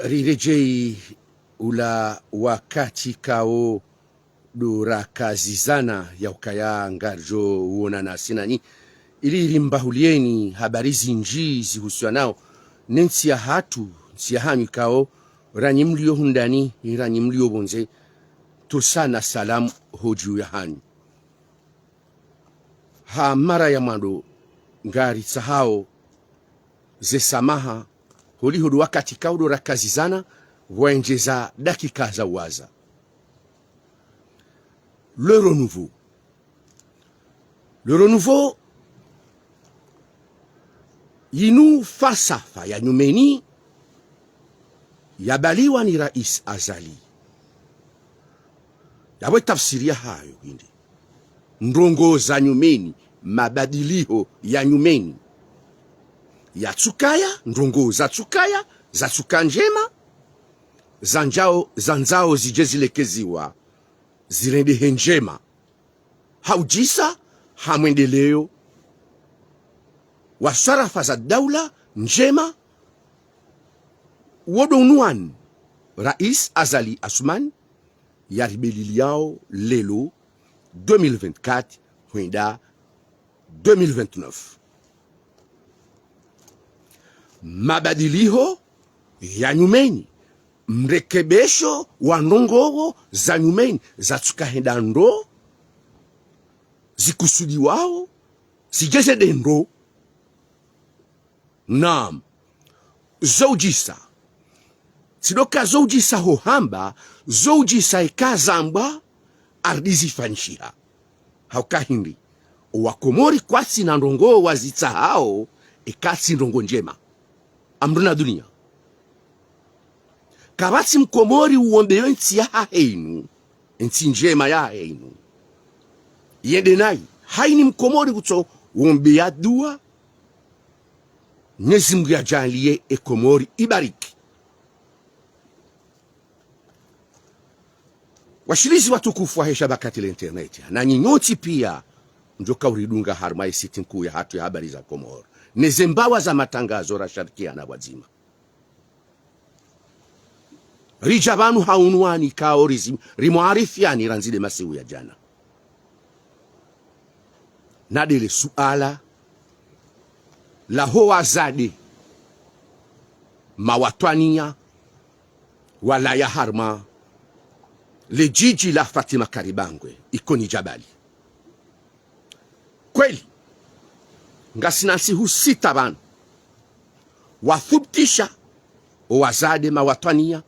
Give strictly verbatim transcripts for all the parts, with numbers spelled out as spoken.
Rirejei ula wakati kao ndo rakazizana ya ukaya ngaridjo uonana sinanyi, ili rimbahulieni habari zindji zihusianao ne ntsi yahatru, ntsi yahanyu ikao, ranyi mlio hundani, ranyi mlio pvondze, tusana salamu ho juu yahanyu. Ha mara ya mwando ngaritsahao ze samaha, holiho ndo wakati kao ndo rakazizana, pvwaendjeza dakika za uwaza. Le Renouveau. Le Renouveau, yinu falsafa ya nyumeni yabaliwa ni Rais Azali. Yapvo tafsiri yahayo hindri? Ndrongoo za nyumeni, mabadiliho ya nyumeni. Yatsukaya, ndrongoo zatsukaya, zatsuka ndjema, zandzao, zandzao zidje zilekeziwa, zirendehe ndjema. Ha udjisa ha mwendeleo wa swarafa za daula ndjema, wo ndo unwani Rais Azali Assoumani yaribeliliao leo deux mille vingt-quatre hwenda deux mille vingt-neuf. Mabadiliho ya nyumeni, mrekebesho wa ndrongoo za nyumeni, zatsuka hwenda ndro, zikusudiwao, zidje zende ndro. Naam, zo udjisa. Tsi ndo ka zo udjisa ho hamba, zo udjisa eka zambwa, ardi zifanyishiha. Hauka hindri, owakomori kwatsi na ndrongoo wazitsahao, eka tsi ndrongoo ndjema. Amdru na dunia. Kapvatsi mkomori uombeyo entsi yahahe inu, entsi ndjema yahahe inu, yende nayi. Hayini mkomori kutso uombeya dua, Mnyezi Mngu yadjaanliye e Komori ibariki. Washilizi watukufu wahe shabaka la internet, nanyi nyontsi pia mdjoka uridunga harumwa ye site nkuu yahatru ya Habari za Komori, ne ze mbawa za matangazo rasharikiana pvwadzima. Ridja pvanu ha unwani kao rizi-, rimwarifiani randzi nde masihu ya djana. Na ndele suala laho wazade mawatwaniya walaya harumwa le djidji la Fatima Karibangwe, Ikoni Djabali. Kweli, ngasina ntsihu sita pvanu, wathubutisha owazade mawatwaniya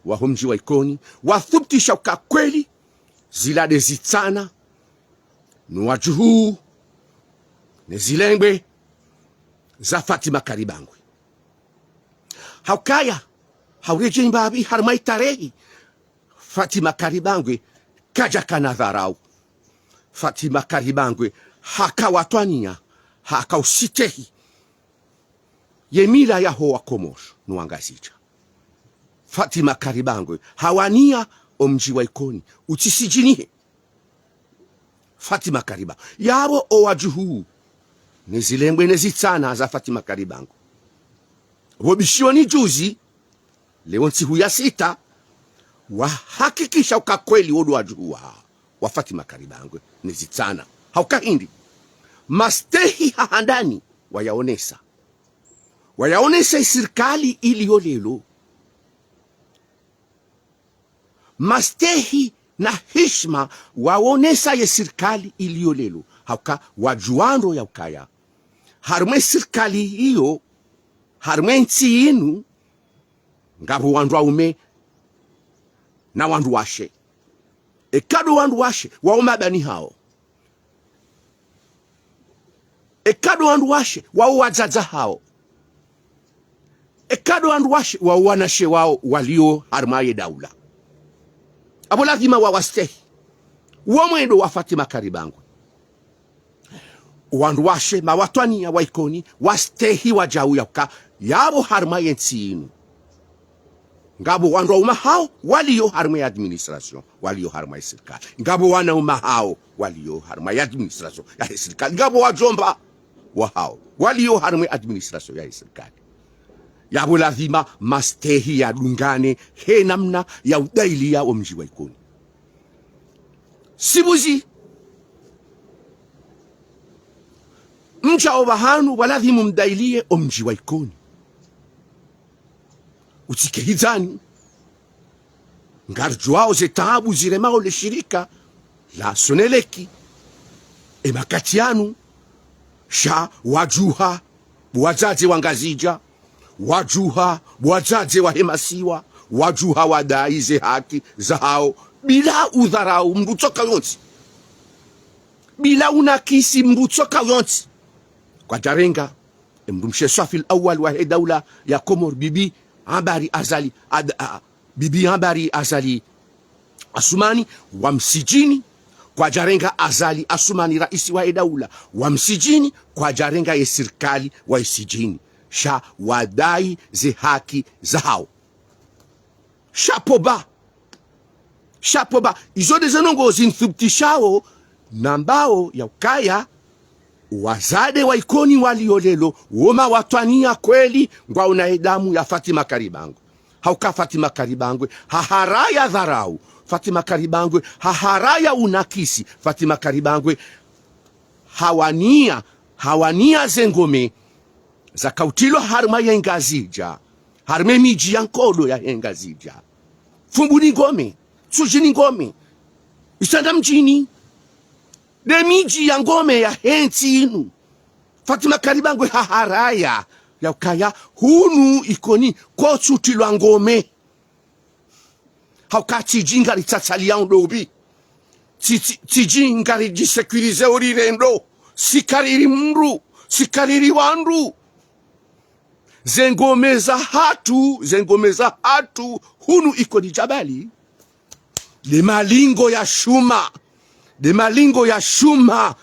waho mdji wa Ikoni, wathubutisha uka kweli zila nde zitsana, no wadjuhu, ne zilengwe za Fatima Karibangwe. Haukaya, hauredjeyi mbapvi harumwa itarehi, Fatima Karibangwe kadjakana dharau. Fatima Karibangwe haka watwaniya, haka ustehi ye mila yaho Wakomori no Wangazidja. Fatima Karibangwe hawaniya omdji wa Ikoni utsisidjinihe. Fatima Karibangwe. Yapvo owadjuhu, ne zilengwe ne zitsana za Fatima Karibangwe, pvo bishioni juzi, leo ntsihu ya sita, wahakikisha uka kweli wo ndo wadjuhu wa, wa Fatima Karibangwe ne zitsana. Hauka hindri, mastehi ha handani wayaonesa. Wayaonesa isirikali iliyo leo. Mastehi na hishima waonesa ye sirikali iliyo leo. Hauka wadjuwa ndro ya ukaya, harumwa ye sirikali iyo, harumwa ye ntsi inu, ngapvo wandru waume na wandru washe. Eka ndo wandru washe, wao mabani hawo. Eka ndo wandru washe, wao wadzadze hawo. Eka ndo wandru washe, wao wanashe wao walio harumwa ye daula. Apvo lazima wawastehi. Wo mwendo wa Fatima Karibangwe. Wandru washe mawatwaniya wa Ikoni, wastehi wadjau ya uka, yapvo harumwa ye ntsi inu, ngapvo wandru waume hawo walio harumwa ye administration, walio harumwa ye sirikali. Ngapvo wanaume hawo walio harumwa ye administration yahe sirikali. Ngapvo wadjomba wahawo walio harumwa ye administration yahe sirikali. Yapvo lazima mastehi yadungane he namna ya udailia omdji wa Ikoni. Sibuzi. Mdja opvahanu pvwalazimu mdailie omdji wa Ikoni. Utsike hidzani. Ngaridjuwao ze taabu ziremao le shirika la Sonelec. E makati yanu, sha wadjuha, bo wadzadze wa Ngazidja, wadjuha, bo wadzadze wa he masiwa, wadjuha wadai ze haki zahao, bila udharau mndru tsoka yontsi. Bila unakisi mndru tsoka yontsi. Kwadjarenga, e mndru mshe swafi al-awwal wa he daula ya Komori, Bibi Ambari Azali, Ad-, a, Bibi Ambari Azali Assoumani wa msidjini, kwadjarenga Azali Assoumani raisi wa he daula wa msidjini, kwadjarenga ye sirikali wa he sidjini. Sha wadai ze haki zahao. Chapeau bas. Chapeau bas. Izo nde ze ndrongoo zinithibitishao nambao ya ukaya wadzadze wa Ikoni walio leo, wo mawatwaniya kweli, ngwaona ye damu ya Fatima Karibangwe. Hauka Fatima Karibangwe, haharaya dharau. Fatima Karibangwe, haharaya unakisi. Fatima Karibangwe, hawaniya, hawaniya ze ngome zakautilwa harumwa ye Ngazidja, harumwa ye midji ya nkodo ya he Ngazidja. Fumbuni ngome, Ntsudjini ngome, Itsandra mdjini, nde midji ya ngome ya he ntsi inu. Fatima Karibangwe haharaya ya ukaya hunu Ikoni kotsutilwa ngome. Hauka tsidji ngaritsatsaliya ndopvi. Tsi-, tsi-, tsidji ngaridjisécurisé o rirendo. Si kariri mndru, si kariri wandru. Ze ngome zahatru, ze ngome zahatru, hunu Ikoni Djabali. Nde malingo ya shuma, nde malingo ya shuma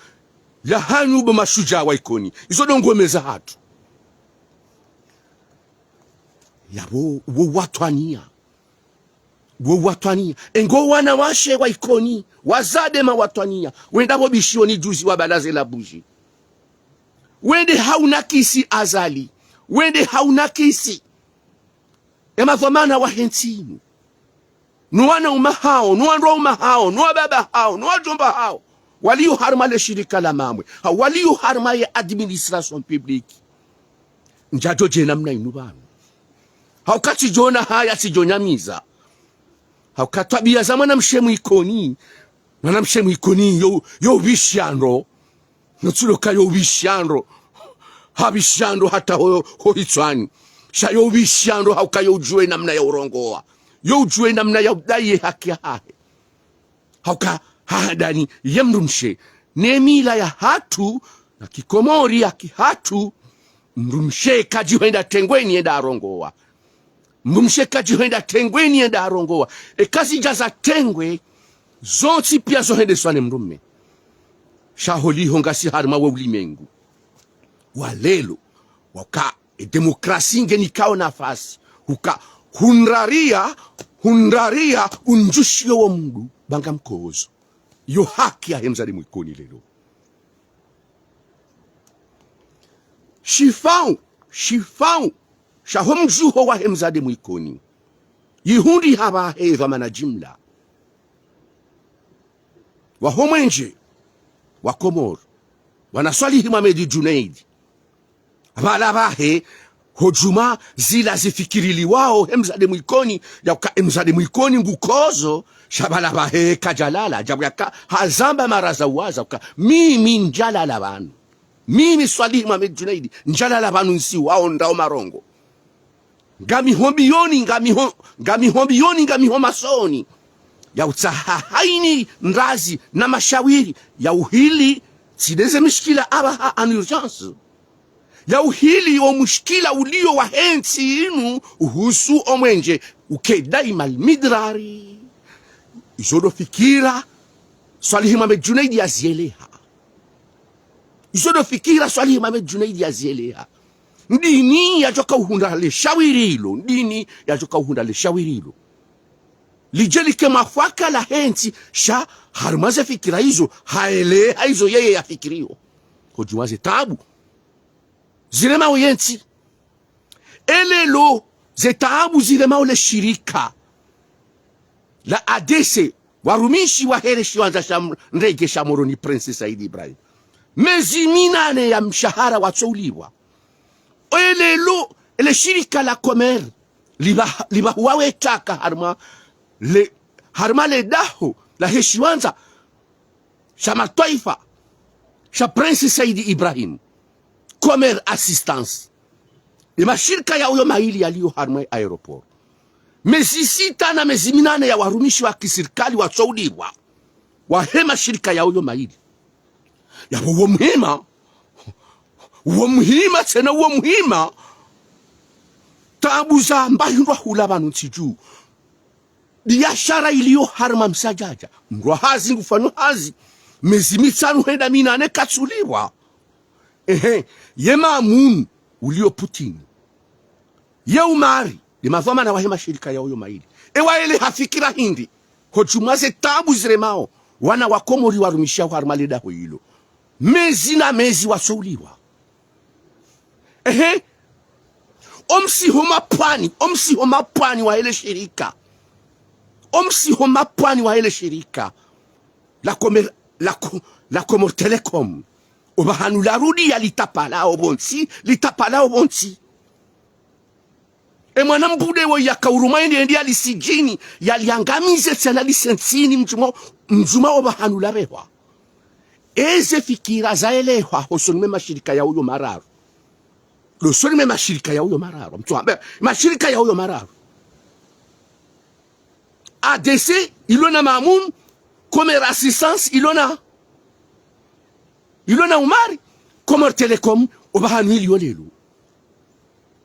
ya hanyu bo mashudjaa wa Ikoni. Izo ndo ngome zahatru. Yapvo, wo watwaniya. Wo watwaniya. Engo wanawashe wa Ikoni, wadzadze mawatwaniya. Wenda pvo Bishioni juzi wabalaze la buji. Wende haunakisi Azali. Wende haunakisi e madhwamana wa he ntsi inu. No wananya hao, no wandru waume hao, no wababa hao, no wadjomba hao. Walio harumwa le shirika la Mamwe. Hau walio harumwa ye administration publique. Ndjadjo dje namna inu pvanu. Hauka tsidjona haya tsidjo nyamiza. Hauka twabiya za mwanamshe mwikoni. Mwanamshe mwikoni yo, yo pvishiando. Notsulo ka yo pvishiando. Ha pvishiando hata ho, ho hitswani. Sha yo pvishiando hauka yo udjuwe namna ya urongowa. Yo udjuwe namna ya udai ye haki yahahe. Hauka ha handani ye mdrumshe. Ne mila yahatru, na kikomori ya kihatru, mdrumshe kadjihwenda tengweni yenda arongowa. Mdrumshe kadjihwenda tengweni yenda arongowa. Eka zidja za tengwe, zontsi piya zohendeswa ne mdrume. Sha holiho ngasi harumwa wo ulimengu wa leo, wauka e demokrasi ngenikao nafasi, huka hundrariya, hundrariya undjushiyo wo mndru, ba ngamkozo. Yo haki yahe mdzadze mwikoni leo. Shifau, shifau, sha ho mdjuho wahe mdzadze mwikoni. Yihundri hapvahe dhwamana jimla. Waho mwenje, wa Komori, bwana Swalihi Mohamed Djounaid. Pvala pvahe, ho djumwa zila zifikiriliwao he mdzadze mwikoni, yauka e mdzadze mwikoni ngukozo, sha pvala pvahe kadjalala, djabu yaka hazamba mara za uwaza, uka mimi ndjalala pvanu. Mimi Swalihi Mohamed Djounaid, ndjalala pvanu ntsiwao ndrao marongo. Ngami ho mbiyoni, ngami ho, ngami ho mbiyoni, ngami ho masoni. Ya utsaha haini ndrazi na mashawiri, ya uhili, tsi ndeze mishkila apvaha en urgence. Ya uhili o mushkila ulio wahe ntsi inu, uhusu o mwenje, uke daima almidrari. Izo ndo fikira, Swalihi Mohamed Djounaid yazieleha. Izo ndo fikira Swalihi Mohamed Djounaid yazieleha. Ndini yadjoka uhundra le shawiri lo, ndini yadjoka uhundra le shawiri lo. Lidje like mafaka lahe ntsi, sha harumwa ze fikira izo, haeleha izo yeye yafikiriyo. Ho djumwa ze taabu ziremao ye ntsi. Elelo, ze taabu ziremao le shirika la A D C, warumishi wahe le shiwandza sha m-, ndege sha Moroni Prince Said Ibrahim. Mezi minane ya mshahara watsoulipvwa. Elelo, ele shirika la Comer, liba, liba huwawe taka harumwa le, harumwa le daho lahe shiwandza sha matwaifa sha Prince Said Ibrahim. Comer Assistance. Ye mashirika yawo yo mayili yaliyo harumwa ye aéroport. Mezi sita na mezi minane ya warumishi wa kisirikali watsoulipvwa. Wahe mashirika yawo yo mayili. Yapvo wo muhima. Wo muhima, tsena wo muhima. Taabu za mbahindrwa hula pvanu ntsi dju. Biashara iliyo harumwa msadjadja. Mndru wa hazi ngufanyo hazi. Mezi mitsanu hwenda minane katsulipvwa. Ehe, ye Mamun uliyo Putin. Ye Umari, nde madhwamana wahe mashirika yawo yo mayili. Ewa ele hafikira hindri. Ho djumwa ze taabu ziremao wana wa Komori warumishao harumwa le daho ilo. Mezi na mezi watsoulipvwa. Ehe. Omsiho mapvwani, omsiho mapvwani wahe le shirika. Omsiho mapvwani wahe le shirika la Comer, la Co-, la Comores Telecom. Opvahanu larudi yalitapala opvontsi, litapala opvontsi. E mwana mbude wo yakaurumwa ende ende yalisijini, yaliangamize tsena lisentsini mdjumwa, mdjumwa opvahanu lapvehwa. Eze fikira zaelehwa hosoni mwe mashirika yawo yo mararu. Hosoni mwe mashirika yawo yo mararu. Mtsuambe, mashirika yawo yo mararu. A D C, ilo na Mamun, Comer Assistance, ilo na, ilo na Umari, Comores Telecom, opvahanu iliyo lelo.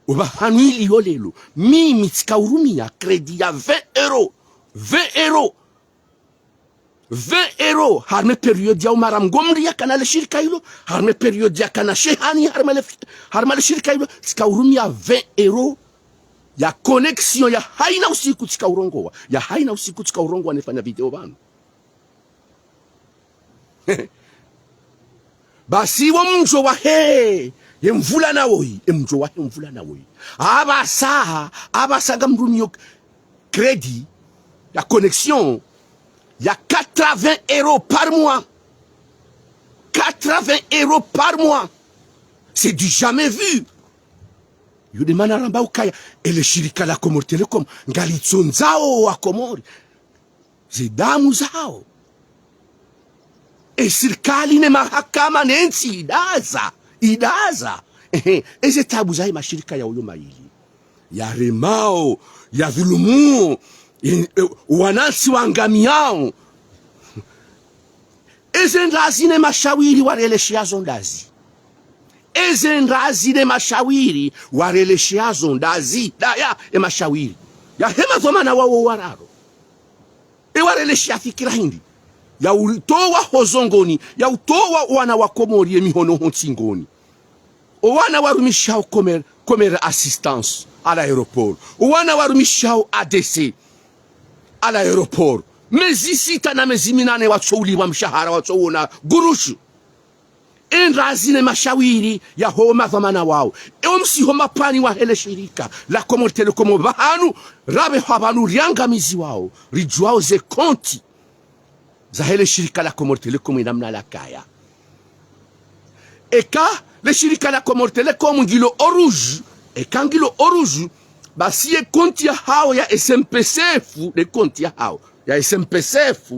Opvahanu iliyo lelo. Mimi tsika urumia crédit ya vingt euros. Vingt euros. Vingt euros. Harumwa e période ya Umara Mgomri yakana le shirika ilo. Harumwa e période yakana Shehani, harumwa le, harumwa le shirika ilo. Tsika urumia vingt euros. Ya connexion ya haina usiku tsika urongowa. Ya haina usiku tsika urongowa nefanya video pvanu. Basi wo mdjo wahe, ye mvula nawoyi, e mdjo wahe mvula nawoyi. Apvasa, apvasa ngamrumiyo crédit ya connexion ya quatre-vingts euros par mois. Quatre-vingts euros par mois. C'est du jamais vu. Yo nde mana ramba ukaya, ele shirika la Comores Telecom, ngalitsondzao wa Komori. Ze damu zawo. E sirikali ne mahakama ne ntsi idaza, idaza. Ehe, eze taabu zahe mashirika yawo yo mayili. Yaremao, yadhulumuo, e, e, wanantsi wangamiao. Eze ndrazi ne mashawiri warelesheazo ndazi. Eze ndrazi ne mashawiri warelesheazo ndazi. Daya, e mashawiri. Yahe madhwamana wawo wararu. Ewareleshea fikira hindri. Ya utowa ho zongoni, ya utowa wana wa Komori ye mihono ho ntsingoni. O wana warumishao Comer, Comer Assistance à l'aéroport. O wana warumishao A D C à l'aéroport. Mezi sita na mezi minane watsoulipvwa mshahara, watsoona gurushu. E ndrazi ne mashawiri yaho madhwamana wawo. Ewo msiho mapvwani wahe le shirika la Comores Telecom pvahanu, rapvehwa pvanu riangamiziwao, ridjuwao ze konti zahe le shirika la Comores Telecom inamna lakaya. Eka le shirika la Comores Telecom ngilo au rouge, eka ngilo au rouge, basi ye konti yahawo ya S M P C F, le konti yahawo ya S M P C F,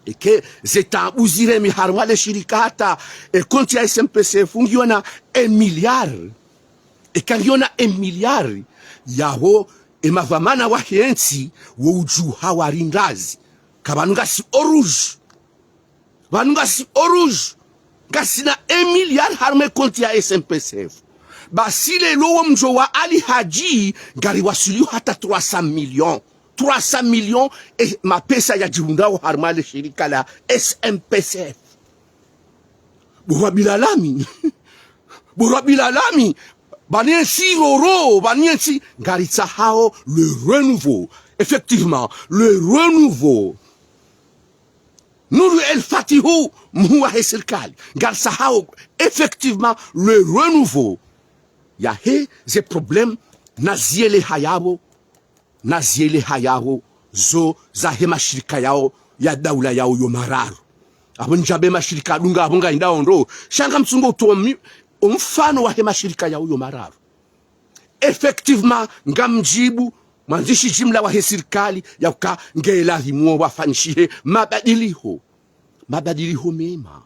eka ze taabu ziremi harumwa le shirika hata, e konti ya S M P C F ngiyo na un milliard. Eka ngiyo na un milliard, yaho e madhwamana wahe ntsi wo udjuha wari ndrazi. Ka pvanu ngasi au rouge. Pvanu ngasi au rouge. Ngasina un milliard harumwa e konti ya S M P C F. Basi leo wo mdjo wa Ali Hadji ngariwaswiliyo hata trois cents millions. Trois cents millions, e mapesa yadjihundrawo harumwa le shirika la S M P C F. Bo Rabbil Alamin. Bo Rabbil Alamin. Pvanu ye ntsi roro, pvanu ye ntsi, ngaritsahao le renouveau. Effectivement, le renouveau. Nour El Fath, mhuu wahe sirikali. Ngaritsahao effectivement le renouveau. Yahe ze problème, na zieleha yapvo, na zieleha yapvo, zo zahe mashirika yao ya daula yao yo mararu. Apvo ndjambe mashirika adunga apvo ngayindao ndro. Sha ngamtsungo utowa mi-, omfano wahe mashirika yao yo mararu. Effectivement, ngamdjibu mwandzishi jimla wahe sirikali ya uka nge lazimu wafanyishihe mabadiliho. Mabadiliho mema.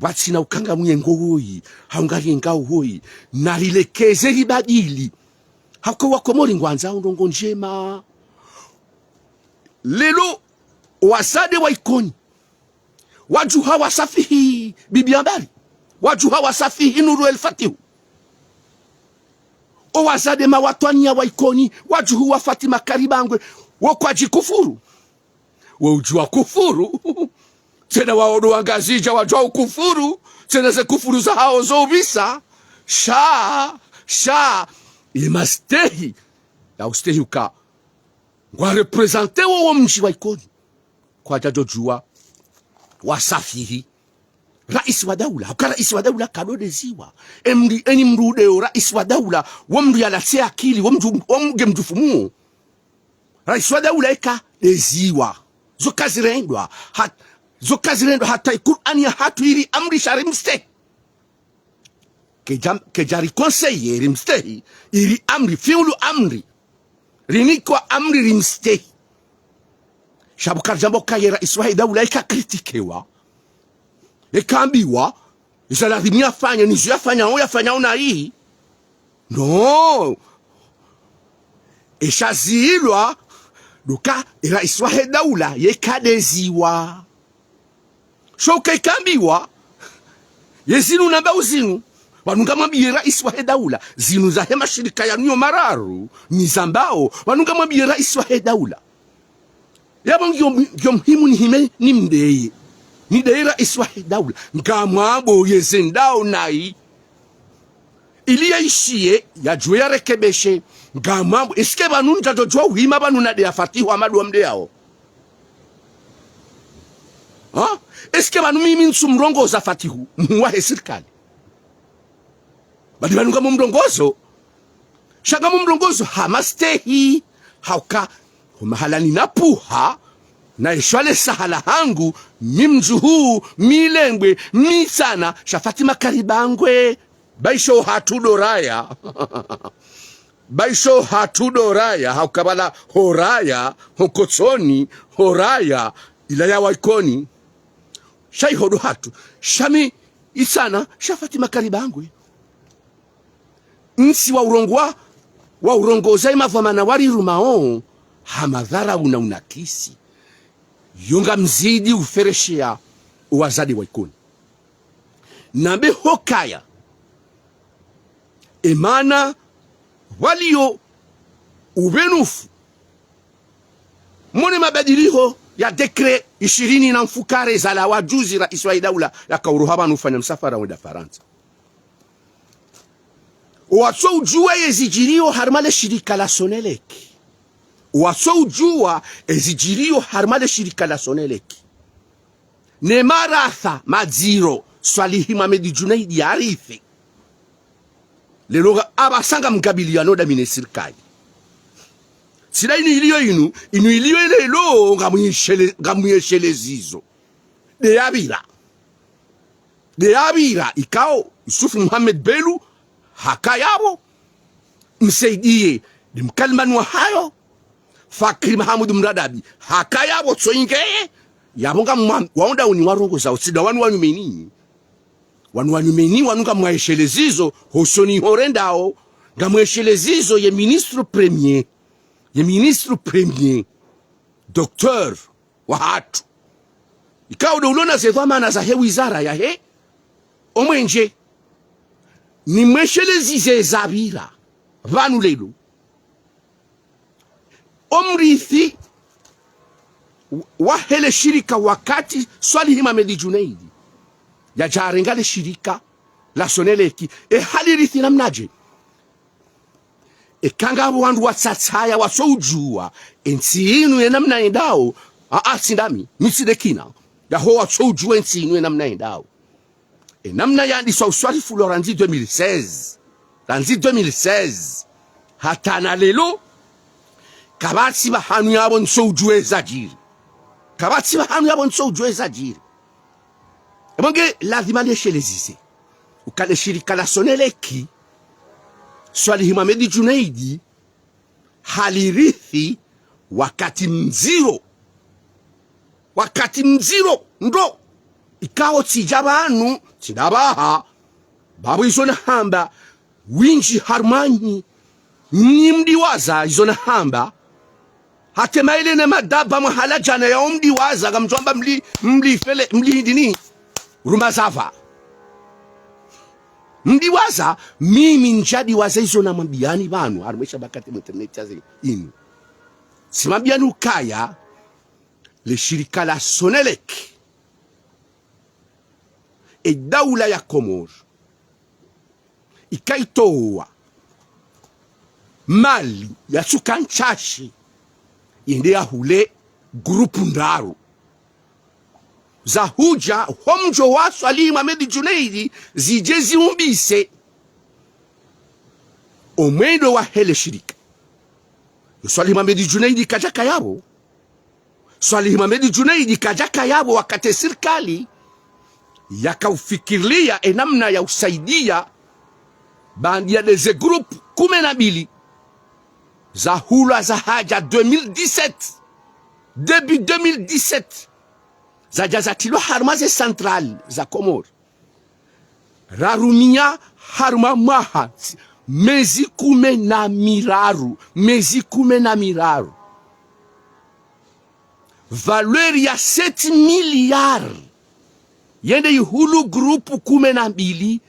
Pvatsina uka ngamwengo woyi, hau ngarengao woyi, narilekeze libadili. Hauka wakomori ngwandzao ndrongo ndjema. Leo, wazade wa Ikoni wadjuha wasafihi Bibi Ambari, wadjuha wasafihi Nuru El Fatihu. O wazade mawatwaniya wa Ikoni wadjuhu wa Fatima Karibangwe, wo kwadjikufuru. Wo udjuwa kufuru. Tsena waono Wangazidja wadjuwa ukufuru. Tsena ze kufuru zahao zo upvisa. Sha, sha, ye mastehi ya ustehi uka ngwa représenter wo, wo mdji wa Ikoni. Kwadjadjodjuwa wasafihi raisi wa daula. Uka raisi wa daula kadodeziwa. Emri, eni mrude yo raisi wa daula, wo mndru yalatse akili, wo mndru, wo mge mndru fumuo. Raisi wa daula eka deziwa. Zo kazirendwa. Hat-, zo kazirendwa hata Ikurani yahatru iri amri sha rimstehi. Kedja, kedja ri conseiller rimstehi, iri amri, fiulu amri. Rinikwa amri rimstehi. Sha pvo karidjamba uka ye raisi wahe daula eka kritikewa, eka ambiwa, izo lazimu yafanye, nizo yafanyao, yafanyao nayi. No. Esha zilwa, ndo uka, e raisi wahe daula, ye kadeziwa. Sho uka eka ambiwa, ye zinu nambao zinu, pvanu ngamwambiye raisi wahe daula, zinu zahe mashirika yanu yo mararu, nizambao, pvanu ngamwambiye raisi wahe daula. Yapvo ngiyo, ngiyo muhimu nihime nimdeye. Nideye raisi wahe daula. Ngamwambo ye zendao nayi. Ili yaishiye, yadjuwe yarekebeshe. Ngamwambo, est-ce que pvanu ndjadjodjuwa uhima pvanu nadeya Fatihu Amadu wa mdeyao? Ha? Est-ce que pvanu mimi ntsumrongoza Fatihu, mhuu wahe sirikali? Badi pvanu ngamumrongozo. Sha ngamumrongozo ha mastehi. Hauka, ho mahala ninapvuha, na eshwale sahala hangu, mi mdjuhu, mi lengwe, mi tsana, sha Fatima Karibangwe. Baisho hatru ndo raya. Baisho hatru ndo raya, hauka pvala ho raya, ho Kotsoni, ho raya, ila ya wa Ikoni. Sha iho ndo hatru, sha mi itsana, sha Fatima Karibangwe. Ntsi wa urongowa, wa urongoza imavwamana warirumao, ha madhara una unakisi. Yo ngamzidi ufereshea o wazade wa Ikoni. Nambe hokaya, emana waliyo upvenufu. Mone mabadiliho ya décret ishirini na mfukare zalawa juzi raisi wahe daula yakauroha pvanu ufanya msafara wenda Farantsa. Owatso udjuwa ezidjiriyo harumwa le shirika la Sonelec. Owatso udjuwa ezidjiriyo harumwa le shirika la Sonelec. Ne maratha madziro, Swalihi Mohamed Djounaid yarithi. Leo nga apvasa ngamkabiliyano ndami ne sirikali. Tsi nda inu iliyo inu, inu iliyo leo ngamwishele-, ngamwishelezizo. Nde yapvira. Nde yapvira, ikao, Yusuf Mohamed Belou, hakaya pvo, Msaidié, nde mkalimani wahayo, Fakri Mahamoud Mradabi, hakaya pvo tso ingeye, yapvo ngamwa-, wao nda uni warongozao, tsi nda wanu wa nyumeni. Wanu wa nyumeni, wanu ngamwayishelezizo, hosoni horendao, ngamwishelezizo ye ministre premier, ye ministre premier, docteur, wahatru. Ikao nde ulona ze dhwamana zahe wizara yahe omwenje. Nimwishelezize zapvira pvanu leo. Omrithi wahe le shirika wakati Swalihi Mohamed Djounaid yadja yarenga le shirika la Sonelec, e halirithi namnadje? Eka ngapvo wandru watsatsaya watso udjuwa, entsi inu ye namna yendao, a, a, tsi ndami, mi tsi nde kina, yaho watso udjuwa entsi inu ye namna yendao. E namna yandiswa uswarifu Laurent Ndzi deux mille seize. Randzi deux mille seize hata na leo, kapvatsi pvahanu yapvo ntso udjuwe zadjiri. Kapvatsi pvahanu yapvo ntso udjuwe zadjiri. Epvo nge lazima nishelezize uka le shirika la Sonelec, Swalihi Mohamed Djounaid halirithi wakati mdziro. Wakati mdziro ndo ikao tsidja pvanu, tsidja pvaha. Pvapvo izo nahamba, windji harumwanyu, nyi mdiwaza izo nahamba. Hata emaele ne madaba mwahala djana yao mdiwaza, ngamdjo amba mli, mli fele, mli hindri ni ruma zava. Mdiwaza, mimi ndjadiwaza izo namwambiyani pvanu, harumwa eshabakati mwa internet yaze inu. Tsimwambiyani ukaya, le shirika la Sonelec, e daula ya Komori, ikaitowa mali ya suka ntsashi, yende yahule grupu ndraru. Zahudja ho mdjo wa Swalihi Mohamed Djounaid zidje ziumbise omwendo wahe le shirika. Yo Swalihi Mohamed Djounaid kadjakaya pvo. Swalihi Mohamed Djounaid kadjakaya pvo wakati e sirikali yakaufikiriya enamna ya usaidiya baanda ya ndeze grupu kume na mbili zahulwa zahadja deux mille dix-sept. Début deux mille dix-sept. Zadja zatrilwa harumwa ze centrale za Komori. Rarumiya harumwa mwaha, mezi kume na miraru, mezi kume na miraru. Valeur ya sept milliards. Yende ihulu grupu kume na mbili,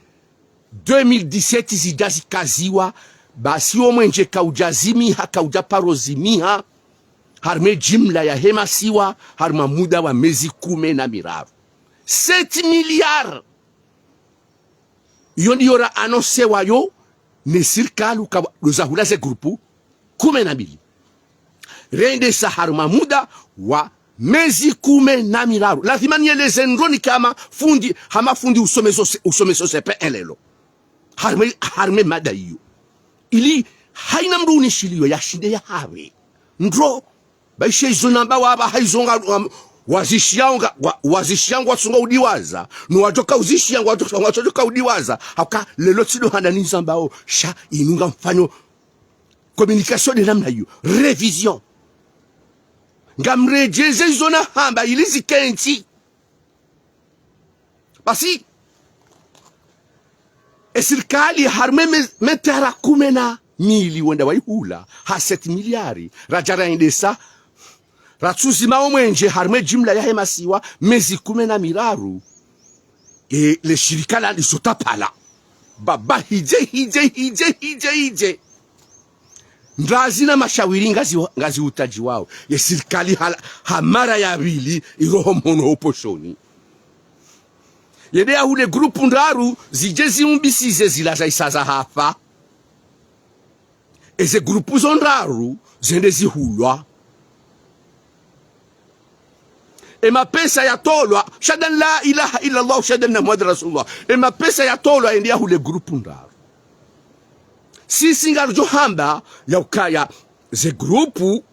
deux mille dix-sept zidja zikaziwa, basi omwenje kaudja zimiha, kaudja paro zimiha, harumwa e jimla yahe masiwa, harumwa muda wa mezi kume na miraru. Sept milliards. Iyo ndiyo ra annoncé wayo ne sirikali uka ndo zahula ze grupu kume na mbili. Rendesa harumwa muda wa mezi kume na miraru. Lazima nieleze ndroni kama fundi, hama fundi usomesa, usomesa C P un lelo. Harumwa, harumwa e mada iyo. Ili haina mndru unishiliyo yashinde yahawe ndro. Baishe izo namba wapva haizo nga, wa, wazishiya nga, wa, wazishiya ngwatsunga udiwaza. No wadjoka uzishiya ngwadjoka, ngwadjoka udiwaza. Hauka lelo tsi ndo handa nizambao. Sha inu ngamfanyo communication de namna iyo. Révision. Ngamredjeze izo nahamba ili zikentsi. Basi, e sirikali harumwa me-, metera kume na mili wenda waihula, ha sept milliards, radja raendesa, ratsuzima omwenje harumwa e jimla yahe masiwa, mezi kume na miraru. E, le shirika la lisota pvala. Baba hidje, hidje, hidje, hidje, hidje. Ndrazi na mashawiri ngazi, ngazi utadjiwao. Ye sirikali hala, ha mara ya pvili, iroho mhono ho poshoni. Yende yahule grupu ndraru, zidje ziumbisize zila zaisa zahafa. Eze grupu zo ndraru, zende zihulwa. E mapesa yatolwa, shahada an la ilaha illa Allah, shahada anna Muhammad Rasulullah. E mapesa yatolwa yende yahule grupu ndraru. Sisi ngaridjo hamba ya ukaya ze grupu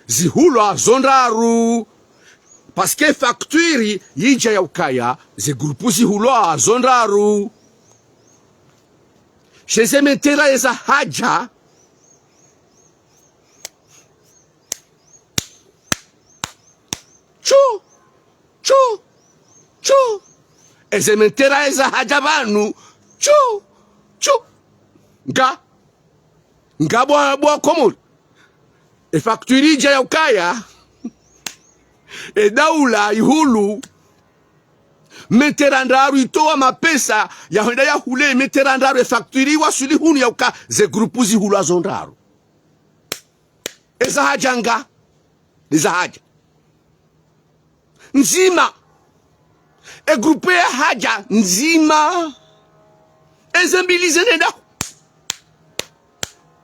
zihulwa zo ndraru. Parce que facture yidja ya ukaya ze grupu zihulwa zo ndraru. Sha eze metera eza hadja. Tsu, tsu, tsu. Eze metera eza hadja pvanu. Tsu, tsu. Nga, nga bwa, bwa Komori. E facture idja ya ukaya e daula ihulu metera ndraru, itowa mapesa yahenda yahule metera ndraru, e facture iwaswili hunu ya uka ze grupu zihulwa zo ndraru. Eza hadja nga, eza hadja ndzima. E grupu ya hadja ndzima. Eze mbili zenenda.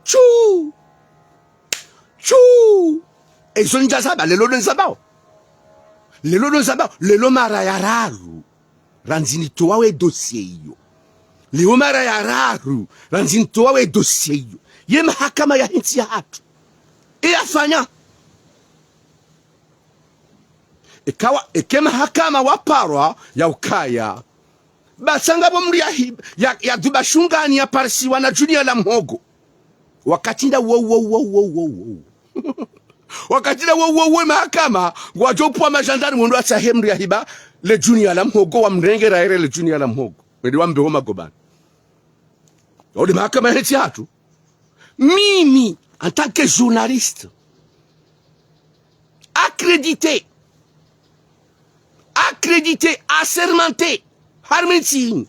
Tsu. Tsu. Ezo ndja zamba, lelo ndo nizambao. Lelo ndo nizambao, lelo mara ya raru. Randzi nitowa we dossier iyo. Leo mara ya raru, randzi nitowa we dossier iyo. Ye mahakama ya hentsi yahatru. E yafanya. Eka wa, eke mahakama waparwa ya ukaya. Ba tsanga bo mdru ya hi-, ya, ya duba shungani ya parisiwa na Junior la Mhogo. Wakati nda wo, wo, wo. Wakati nda wo, wo, wo, mahakama, ngwadjo pvwa majandaru mwendo watsahe mdru ya hiba, le Junior la Mhogo, wamrenge raere le Junior la Mhogo. Wende wambe wo magobani. Ode mahakama hentsi yahatru. Mimi, en tant que journaliste, accrédité, accrédité, assermenté, harumwa entsi ini.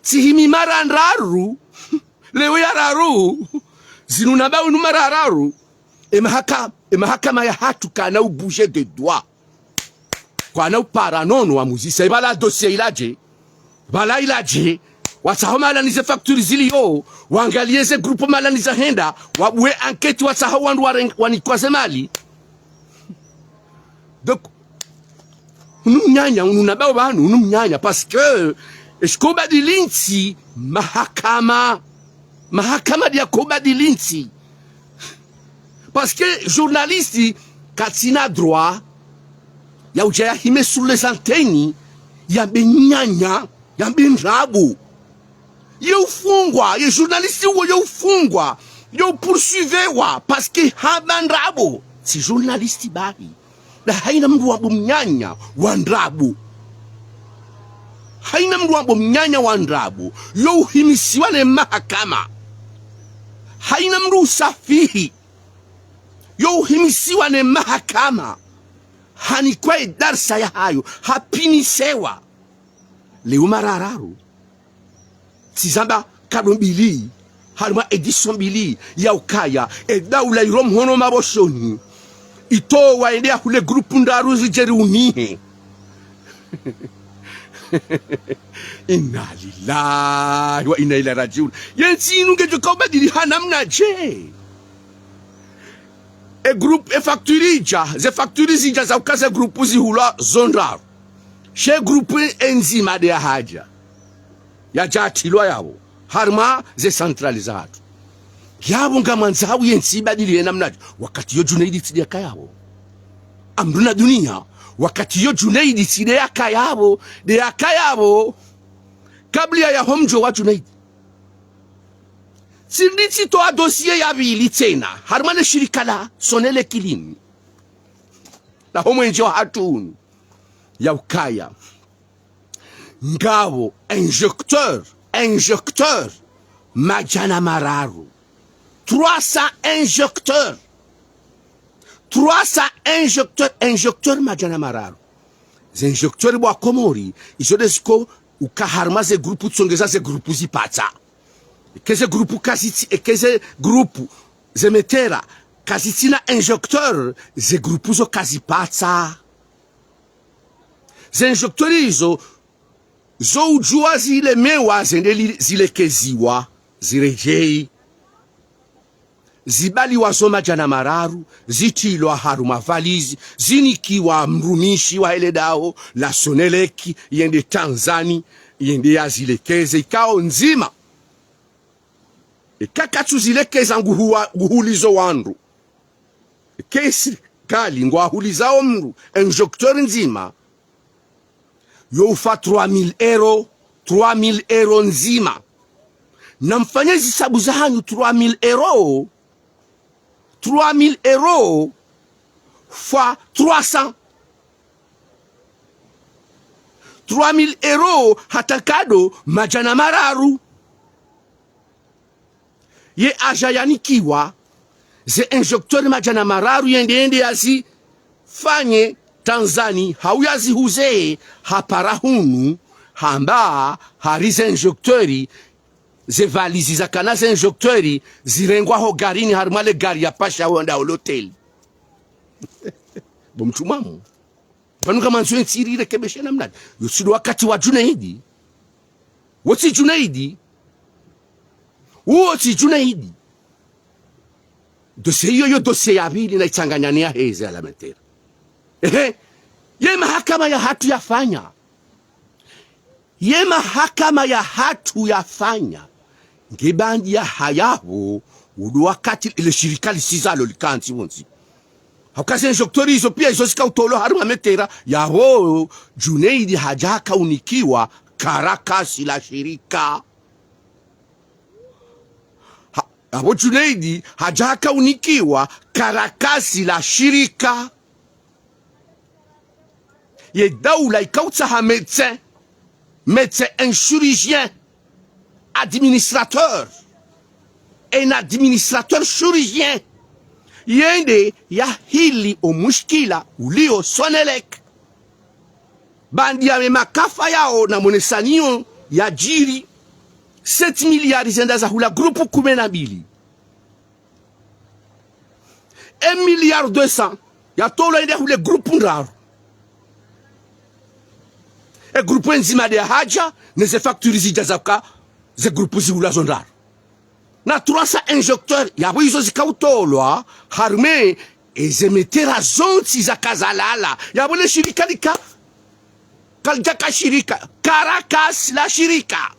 Tsihimi mara ndraru, leo ya raru, zinu namba unu mara raru, e mahaka-, e mahakama yahatru kana u bouger de doigt. Kwana upara nono wamuzisa, ibala dossier iladje, bala iladje, watsaho mahala ni ze facture ziliyo, wangaliye ze groupe mahala ni zahenda, wabuwe enquête watsaho wandru wareng-, wanikwa ze mali. Donc, unu mnyanya, unu namba wo pvanu, unu mnyanya, parce que, eshiko badili ntsi, mahakama, mahakama ndiya ko badili ntsi. Parce que journaliste katsina droit ya udja ya hime sur les antennes, yambe nyanya, yambe ndrabo. Ye ufungwa, ye journaliste uwo ye ufungwa, ye upoursuivewa, parce que hamba ndrabo. Tsi journaliste bahi. Na haina mdru wambo mnyanya wa ndrabo. Haina mdru wambo mnyanya wa ndrabo. Yo uhimisiwa ne mahakama. Haina mdru usafihi. Yo uhimisiwa ne mahakama. Hanikwa e darsa yahayo. Hapinisewa. Leo mara raru. Tsizamba kado mbili, harumwa édition mbili, ya ukaya, e daula iro mhono maboshoni. Itowa ende ya hule groupe ndraru zidje riunihe. Inna lillahi wa inna ilaihi rajiun. Ye ntsi inu ngedjo ka ubadili ha namnadje? E groupe, e facture idja, ze facture zidja za uka ze groupe zihulwa zo ndraru. She groupe enzima nde yahadja. Yadja yatilwa yapvo. Harumwa ze centrale zahatru. Yapvo ngamwandzo hau ye ntsi ibadili ye namnadje. Wakati yo Junaidi tsi nde yaka yapvo. Amdru na dunia. Wakati yo Junaidi tsi nde yaka yapvo. Nde yaka yapvo. Kabla ya yaho mdjo wa Junaidi. Tsi nditsi towa dossier ya pvili tsena. Harumwa ne shirika la Sonelec linu. Na ho mwenje wahatru unu. Ya ukaya. Ngapvo injecteur, injecteur, madjana mararu. Trois cents injecteurs. Trois cents injecteurs, injecteurs madjana mararu. Ze injecteurs bo wa Komori, izo nde ziko uka harumwa ze groupe tsongeza ze groupe zipatsa. Eke ze groupe kazitsi, eke ze groupe ze metera kazitsina injecteur, ze groupe zo kazipatsa. Ze injecteur izo, zo udjuwa zilemewa zende li-, zilekeziwa, ziredjeyi. Zibaliwa zo madjana mararu, zitilwa harumwa valizi, zinikiwa mrumishi wa hele daho la Sonelec, yende Tanzani, yende yazilekeze, ikao ndzima. Eka katsuzilekeza nguhuwa-, nguhulizo wandru. Eka sirikali ngwahulizao mndru, injecteur ndzima, yo ufa trois mille euros, trois mille euros ndzima. Namfanye zisabu zahanyu, trois mille euros, trois mille euros fois trois cents. Trois mille euros hata kado madjana mararu. Ye adja yanikiwa ze injecteur madjana mararu yende, yende yazifanye Tanzani, hau yazihuze, hapara hunu, hamba hari ze injecteur, ze valizi zakana ze injecteur, zirengwa ho garini, harumwa le gari yapasha wenda ho loteli. Bo mtru mwamu. Pvanu ngamwandzo ye ntsi irekebeshe namnadje? Yo tsi ndo wakati wa Junaidi. Wo tsi Junaidi. Wo tsi Junaidi. Dossier iyo, yo dossier ya pvili na itsanganya ne yaheze à la matière. Ehe. Ye mahakama yahatru yafanya. Ye mahakama yahatru yafanya, nge baanda ya haya pvo, ulo wakati ile shirika lisizalo likantsi pvondze. Hauka ze injecteur izo pia izo zika utolwa harumwa metera, yapvo Junaidi hadja haka unikiwa karatasi la shirika. Ha, yapvo Junaidi hadja haka unikiwa karatasi la shirika. Ye daula ika utsaha médecin, médecin, un chirurgien, administrateur, un administrateur chirurgien, yende yahili o mushkila ulio Sonelec. Baanda ya makafa yao na monesaniyo yadjiri, sept milliards zenda zahula groupe kume na mbili. Un milliard deux cents yatolwa yende yahule groupe ndraru. E groupe ndzima nde yahadja, ne ze factures zidja zaka ze groupe zihula zo ndraru. Na trois cents injecteurs, yapvo izo zika utolwa harumwa eze metera zontsi zaka zalala. Yapvo le shirika lika kalidjaka shirika, karatasi la shirika.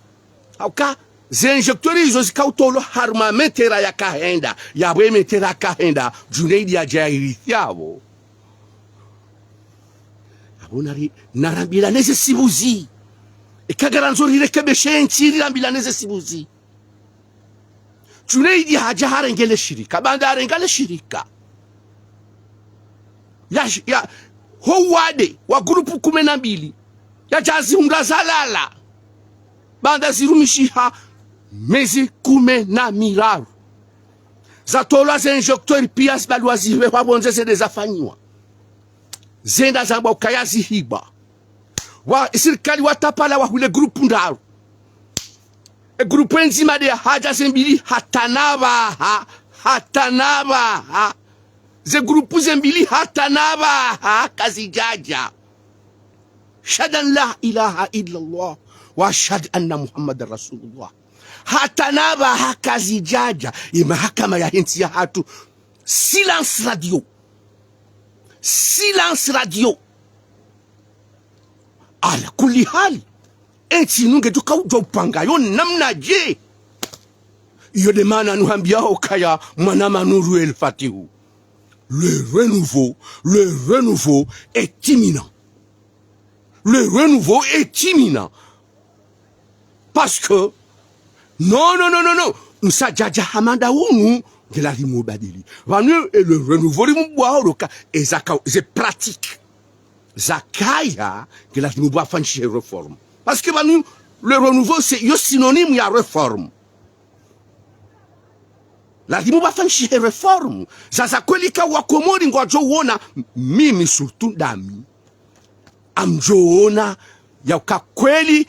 Hauka ze injecteur izo zika utolwa harumwa metera yaka henda. Yapvo e metera yaka henda, Junaidi yadja yairithi yapvo. Yapvo nari, narambilane ze sibuzi. Eka ngarandzo rirekebeshe ntsi, rirambilane ze sibuzi. Junaidi hadja harenge le shirika, baanda harenga le shirika, ya, ya, ho wade wa groupe kume na mbili, yadja zihundra zalala, baanda zirumishiha mezi kume na miraru. Zatolwa ze injecteur pia zibalwa zihehwa pvondze zende zafanyiwa. Zenda zambwa ukaya zihibwa. Wa, sirikali watapala wahule groupe ndraru. E groupe ndzima nde yahadja ze mbili hata na pvaha, hata na pvaha. Ze groupe ze mbili hata na pvaha kazidjadja. أشهد أن لا إله إلا الله وأشهد أن محمدا رسول الله. Hata na pvaha kazidjadja. Ye mahakama yahe ntsi yahatru. Silence radio. Silence radio. Ala kulli hali, entsi inu ngedjo kaudjwa upanga yo namnadje? Iyo nde maana nuhambiyao ukaya mwanama Nour El Fath. Le renouveau, le renouveau est imminent. Le renouveau est imminent. Parce que, non, non, non, non, non. Msadjadja hama nda unu, nge lazimu ubadili. Pvanu, e le renouveau limubwao loka, e zaka, ze pratique zakaya, nge lazimu bwa fanyishihe réforme. Parce que pvanu, le renouveau, c'est, yo synonyme ya réforme. Lazimu bwa fanyishihe réforme. Za, za kweli ka wakomori ngwadjo uona, mimi surtout ndami. Amdjo uona, ya uka kweli,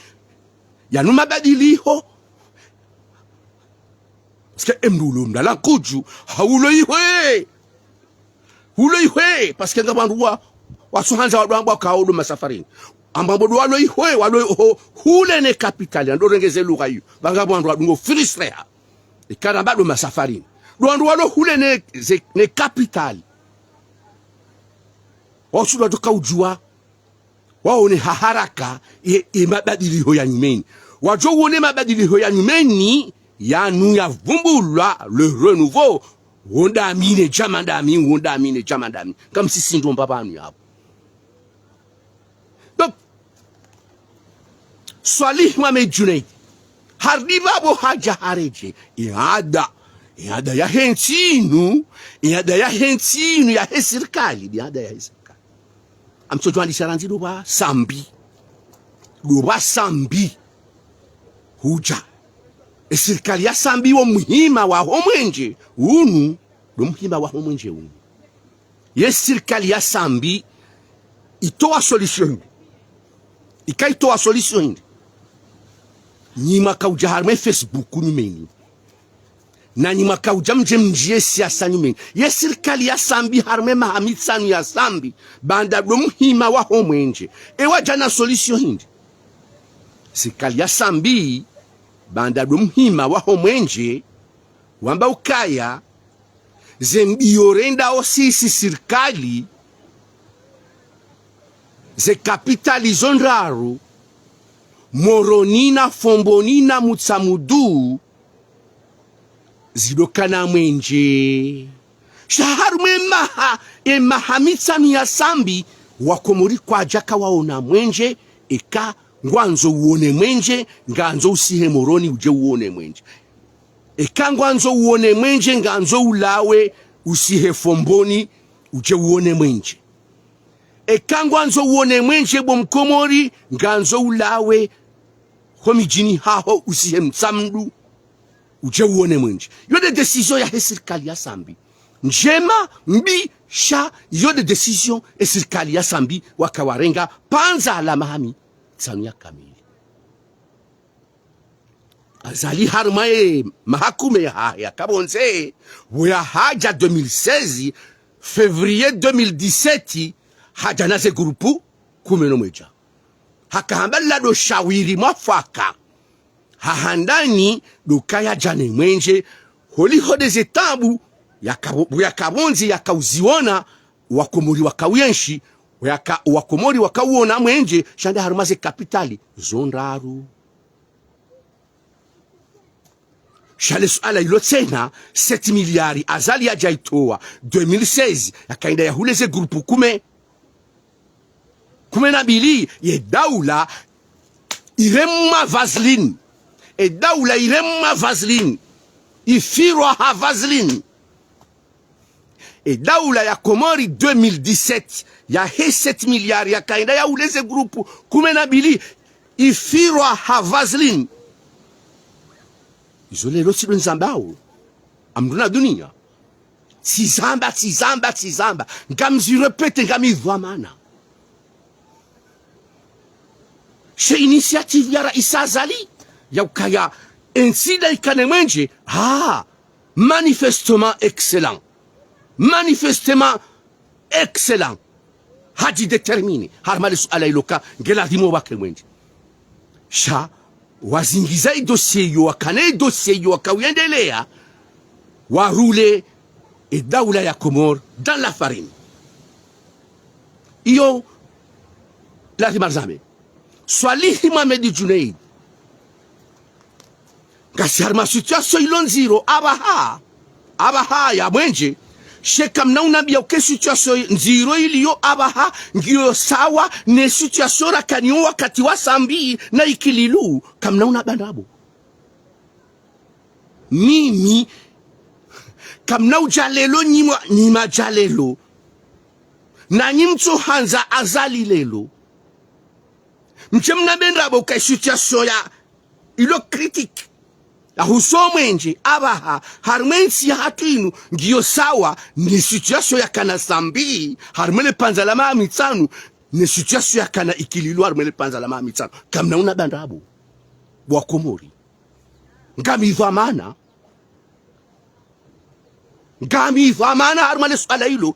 yanu mabadiliho. Parce que emndru ulo mlala nkudju, haulo ihwe. Ulo ihwe, parce que nga wandru wa, wasuhandza wandru amba waka ulo masafarini. Amba ndo walo ihwe, walo iho, hule ne capitale, ndo rengeze lugha iyo. Pvanga wandru wadungo frustré ha. Ikana amba ndo masafarini. Ndo wandru walo hule ne, ze, ne capitale. Wasulo wadjoka udjua. Waone ha haraka ye, ye mabadiliho ya nyumeni. Wadjo uone mabadiliho ya nyumeni, yanu yavumbulwa, le renouveau. Wo ndami ne djama ndami, wo ndami ne djama ndami. Kamsisi ndo mbapvanu yapvo. Donc, Swalihi Mohamed Junaid, harudi pvapvo hadja haredjei, iada, iada yahe ntsi inu, iada yahe ntsi inu, yahe sirikali, iada yahe sirikali. Amtsodjwa ndisa randzi ndo pvwa Sambi. Ndo pvwa Sambi. Hudja. E sirikali ya Sambi wo muhima waho mwenje unu. Ndo muhima waho mwenje unu. Ye sirikali ya Sambi itowa solution. Ika itowa solution hindri? Nyi mwaka udja harumwa Facebook nyumeni. Na nyi mwaka udja mdje mndjiye siasa nyumeni. Ye sirikali ya Sambi harumwa maha mitsanu ya Sambi, baanda ndo muhima waho mwenje. Ewa djana solution hindri? Sirikali ya Sambi, baanda ndo muhima waho mwenje, wamba ukaya, ze mbiyo rendao sisi sirikali, ze kapitali zo ndraru, Moroni na Fomboni na Mutsamudu zidokana mwenje. Sha harumwa emaha, emaha mitsanu ya Sambi, Wakomori kwadjaka waona mwenje. Eka ngwandzo uone mwenje, ngandzo usihe Moroni udje uone mwenje. Eka ngwandzo uone mwenje, ngandzo ulawe usihe Fomboni udje uone mwenje. Eka ngwandzo uone mwenje bo Mkomori, ngandzo ulawe ho midjini haho usihe Mtsamdu udje uone mwenje. Iyo nde décision yahe sirikali ya Sambi. Ndjema, mbi, sha iyo nde décision ye sirikali ya Sambi waka warenga, pvandza la maha mitsanu ya kamili. Azali harumwa ye maha kume yahahe yaka pvondze, pvo yahadja deux mille seize, février deux mille dix-sept, hadja na ze groupe kume no mwedja. Haka hamba lado shawiri mwafaka ha handani ndo ukaya yadje ne mwenje, holiho nde ze taabu yaka pvo-, yaka pvondze yaka uziona, Wakomori waka uyenshi, yaka, Wakomori waka uona mwenje, sha nde harumwa ze kapitali zo ndraru. Sha le suala ilo tsena, sept milliards Azali yadja itowa deux mille seize, yaka yenda yahule ze groupe kume, kume na mbili, ye daula iremwa vaseline. Ye daula iremwa vaseline. Ifirwa ha vaseline. Ye daula ya Komori deux mille dix-sept, yahe sept milliards yaka yenda yahule ze groupe kume na mbili, ifirwa ha vaseline. Izo leo tsi ndo nizambao. Amdru na dunia. Tsizamba, tsizamba, tsizamba. Ngamzi répéter, ngami dhwamana. She initiative ya Raisi Azali, ya ukaya entsi nda ikane mwenje, ah, manifestement excellent. Manifestement excellent. Hadji déterminer harumwa le suala ilo ka nge ladhimu wake mwenje. Sha wazingiza i dossier iyo, wakana i dossier iyo, waka uyendelea, warule ye daula ya Komori dans la farine. Iyo ladhimu rizambe. Swalihi Mohamed Djounaid. Ngasi harumwa situation ilo ndziro apvaha, apvaha ya mwenje, sha kamna unambia uka situation ndziro iliyo apvaha ngiyo sawa ne situation rakanayo wakati wa Sambi na Ikililu, kamna unamba ndrabo. Mimi, kamna udja leo nyimwa, nyima dja leo. Nanyi mtsohandza Azali leo. Mtse mnambe ndrabo uka situation ya ilo critique yahusu mwenje apvaha harumwa entsi yahatru inu ngiyo sawa ne situation yakana Sambi harumwa le pvandza la maha mitsanu, ne situation yakana Ikililu harumwa le pvandza la maha mitsanu. Kamna unamba ndrabo. Wakomori. Ngami dhwamana. Ngami dhwamana harumwa le suala ilo.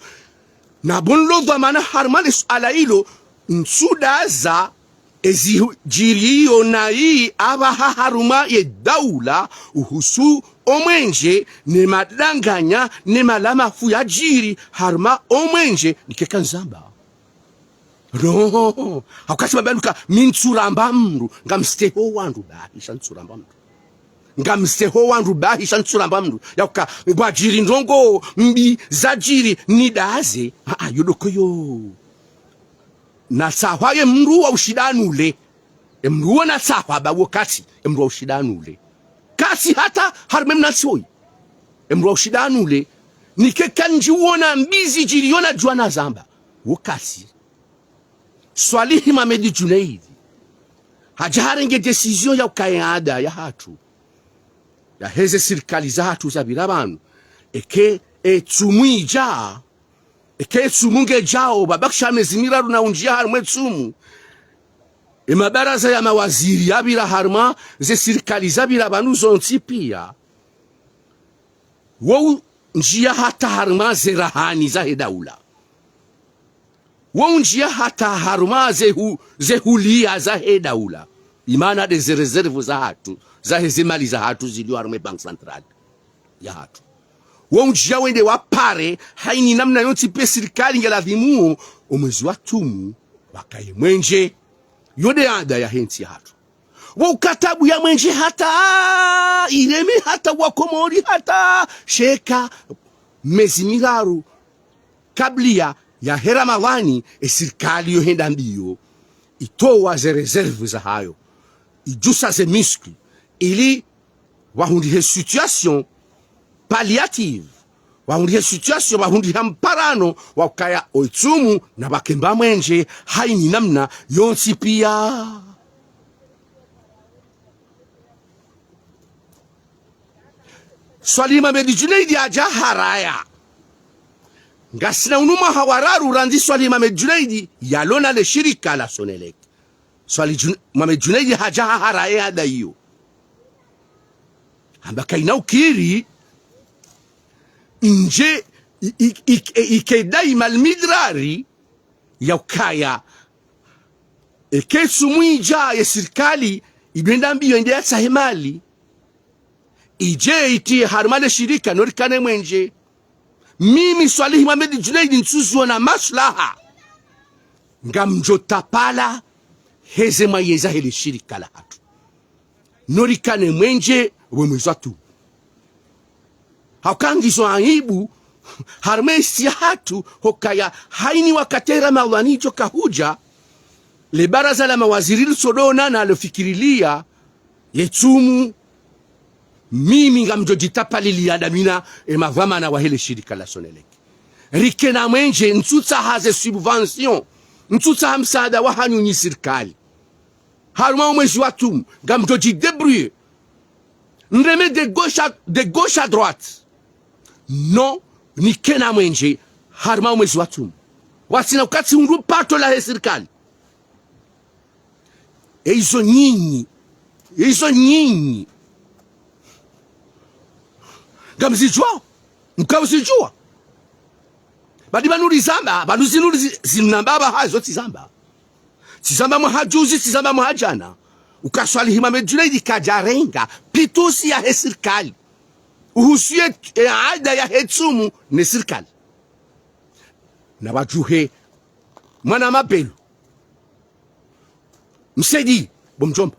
Na bo nilo dhwamana harumwa le suala ilo, ntsudaza ezi hu-, djiriyo nayi apvaha harumwa ye daula uhusu o mwenje, ne madanganya, ne malamafu yadjiri harumwa o mwenje, nike kanizamba. No, hauka tsi mabaya nuka mi ntsuramba mndru, ngamsteho wandru bahi sha ntsuramba mndru. Ngamsteho wandru bahi sha ntsuramba mndru. Yauka ngwadjiri ndrongo mbi zadjiri nidaze. Aa, yo ndo koyo. Natsahwa ye mndru wa ushinda anule. Ye mndru wo natsahwa ba wo katsi, ye mndru wa ushinda anule. Katsi hata harumwa mna ntsi woyi. Ye mndru wa ushinda anule. Nike kandji uona mbi zidjiriyo nadjuwa nazamba. Wo katsi. Swalihi Mohamed Djounaid hadja harenge décision ya ukaya anda yahatru, yaheze sirikali zahatru zapvira pvanu, eka ye tsumu idja, eka ye tsumu ngedjao, pvabakisha mezi miraru na undjia harumwa ye tsumu, ye mabaraza ya mawaziri yapvira harumwa ze sirikali zapvira pvanu zontsi pia, wo undjia hata harumwa ze rahani zahe daula. Wo undjia hata harumwa ze hu-, ze huliya zahe daula. Imana nde ze réserve zahatru, zaheze mali zahatru zilio harumwa ye Banque Centrale yahatru. Wo undjia wende wapare, hayina namna yontsi pia sirikali nge ladhimu, o mwezi wa tsumu, wakaye mwenje. Yo nde anda yahe ntsi yahatru. Wo ukatabu ya mwenje hata, ireme hata wa Komori hata, sheka mezi miraru kabla ya, yahe Ramadhani, e sirikali yo henda mbio, itowa ze réserve zahayo, idjusa ze muscle, ili wahundrihe situation palliative, wahundrihe situation, wahundrihe mparano, wa ukaya o itsumu na wakemba mwenje, haini namna yontsi pia. Swalihi Mohamed Djounaid hadja haraya. Ngasina unu mwaha wa raru randzi Swalihi Mohamed Djounaid yalona le shirika la Sonelec. Swalihi Djou-, Mohamed Djounaid hadja haraya hada iyo. Hamba kaina ukiri, nje i-, i-, i-, i-, ike daima almidrari ya ukaya eke tsumu idja ye sirikali idjo henda mbio yende yatsahe mali, idje itiye harumwa le shirika no rikane mwenje. Mimi Swalihi Mohamed Djounaid ntsuziona maslaha, ngamdjo tapala heze mwaye zahe le shirika lahatru no rikane mwenje we mwezi wa tsumu. Hauka ngizo aibu harumwa entsi yahatru, hukaya haini wakati Ramadhani idjo kahudja, le baraza la mawaziri litsodonana lofikirilia ye tsumu, mimi ngamdjo djitapalilia damina e madhwamana wahe le shirika la Sonelec. Rikena mwenje, ntsutsaha ze subvention, ntsutsaha msaada wahanyu nyi sirikali. Harumwa o mwezi wa tsumu, ngamdjo djidébrouiller. Nreme de gauche à, de gauche à droite. Non, nikena mwenje harumwa o mwezi wa tsumu. Wasina ukatsi hundru pato lahe sirikali. E izo nyinyi, e izo nyinyi ngamzidjuao, mkauzidjua. Badi pvanu rizamba, pvanu zinu rizi-, zinamba pvaha zo tsizamba. Tsizamba mwaha juzi, tsizamba mwaha djana. Uka Swalihi Mohamed Djounaid kadjarenga pitusi yahe sirikali uhusu ye, e, ada yahe tsumu ne sirikali. Na wadjuhe mwana Mabelu, Msedi, bo mdjomba.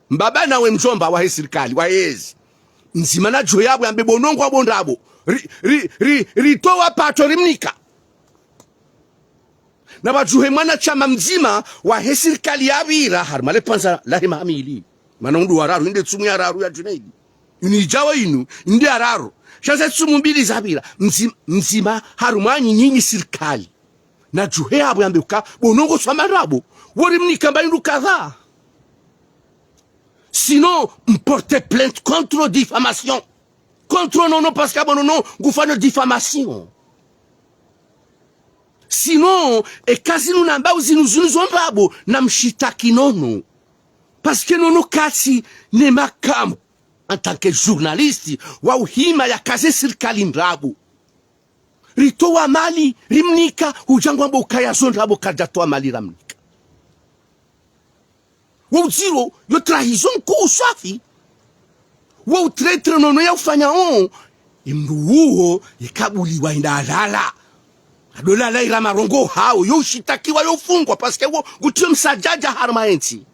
Mbaba nawe mdjomba wahe sirikali, wahe ezi. Ndzima nadjuhe yapvo yambe bo nongo wa bo ndrabo. Ri, ri, ri, ritowa pato rimnika. Na wadjuhe mwanashama mdzima wahe sirikali yapvira harumwa le pvandza lahe mahamili. Mana undru wa raru, inde tsumu ya raru ya Djounaid. Inu idjao inu, inde ya raru. Sha ze tsumu mbili zapvira, mdzim-, mdzima harumwa nyi nyinyi sirikali. Nadjuhe yapvo yambe uka, bo nongo swa mandrabo, wo rimnika mba indru kadha. Sinon, mporte plainte contre diffamation. Contre Nono, parce que bo Nono ngufanyo diffamation. Sinon, eka zinu nambao zinu zinu zo ndrabo, namshitaki Nono. Parce que Nono katsi ne makamu en tant que journaliste wa uhima yakaze sirikali ndrabo. Ritowa mali rimnika, udja ngwambo ukaya zo ndrabo, kadjatowa mali ramnika. Wo udziro, yo trahison nkuu swafi. Wo utraitre Nono ya ufanya o, imndru uwo yekabuliwa inda alala. Adolala ira marongo hawo, yo ushitakiwa, yo ufungwa, parce que wo ngutiyo msadjadja harumwa entsi.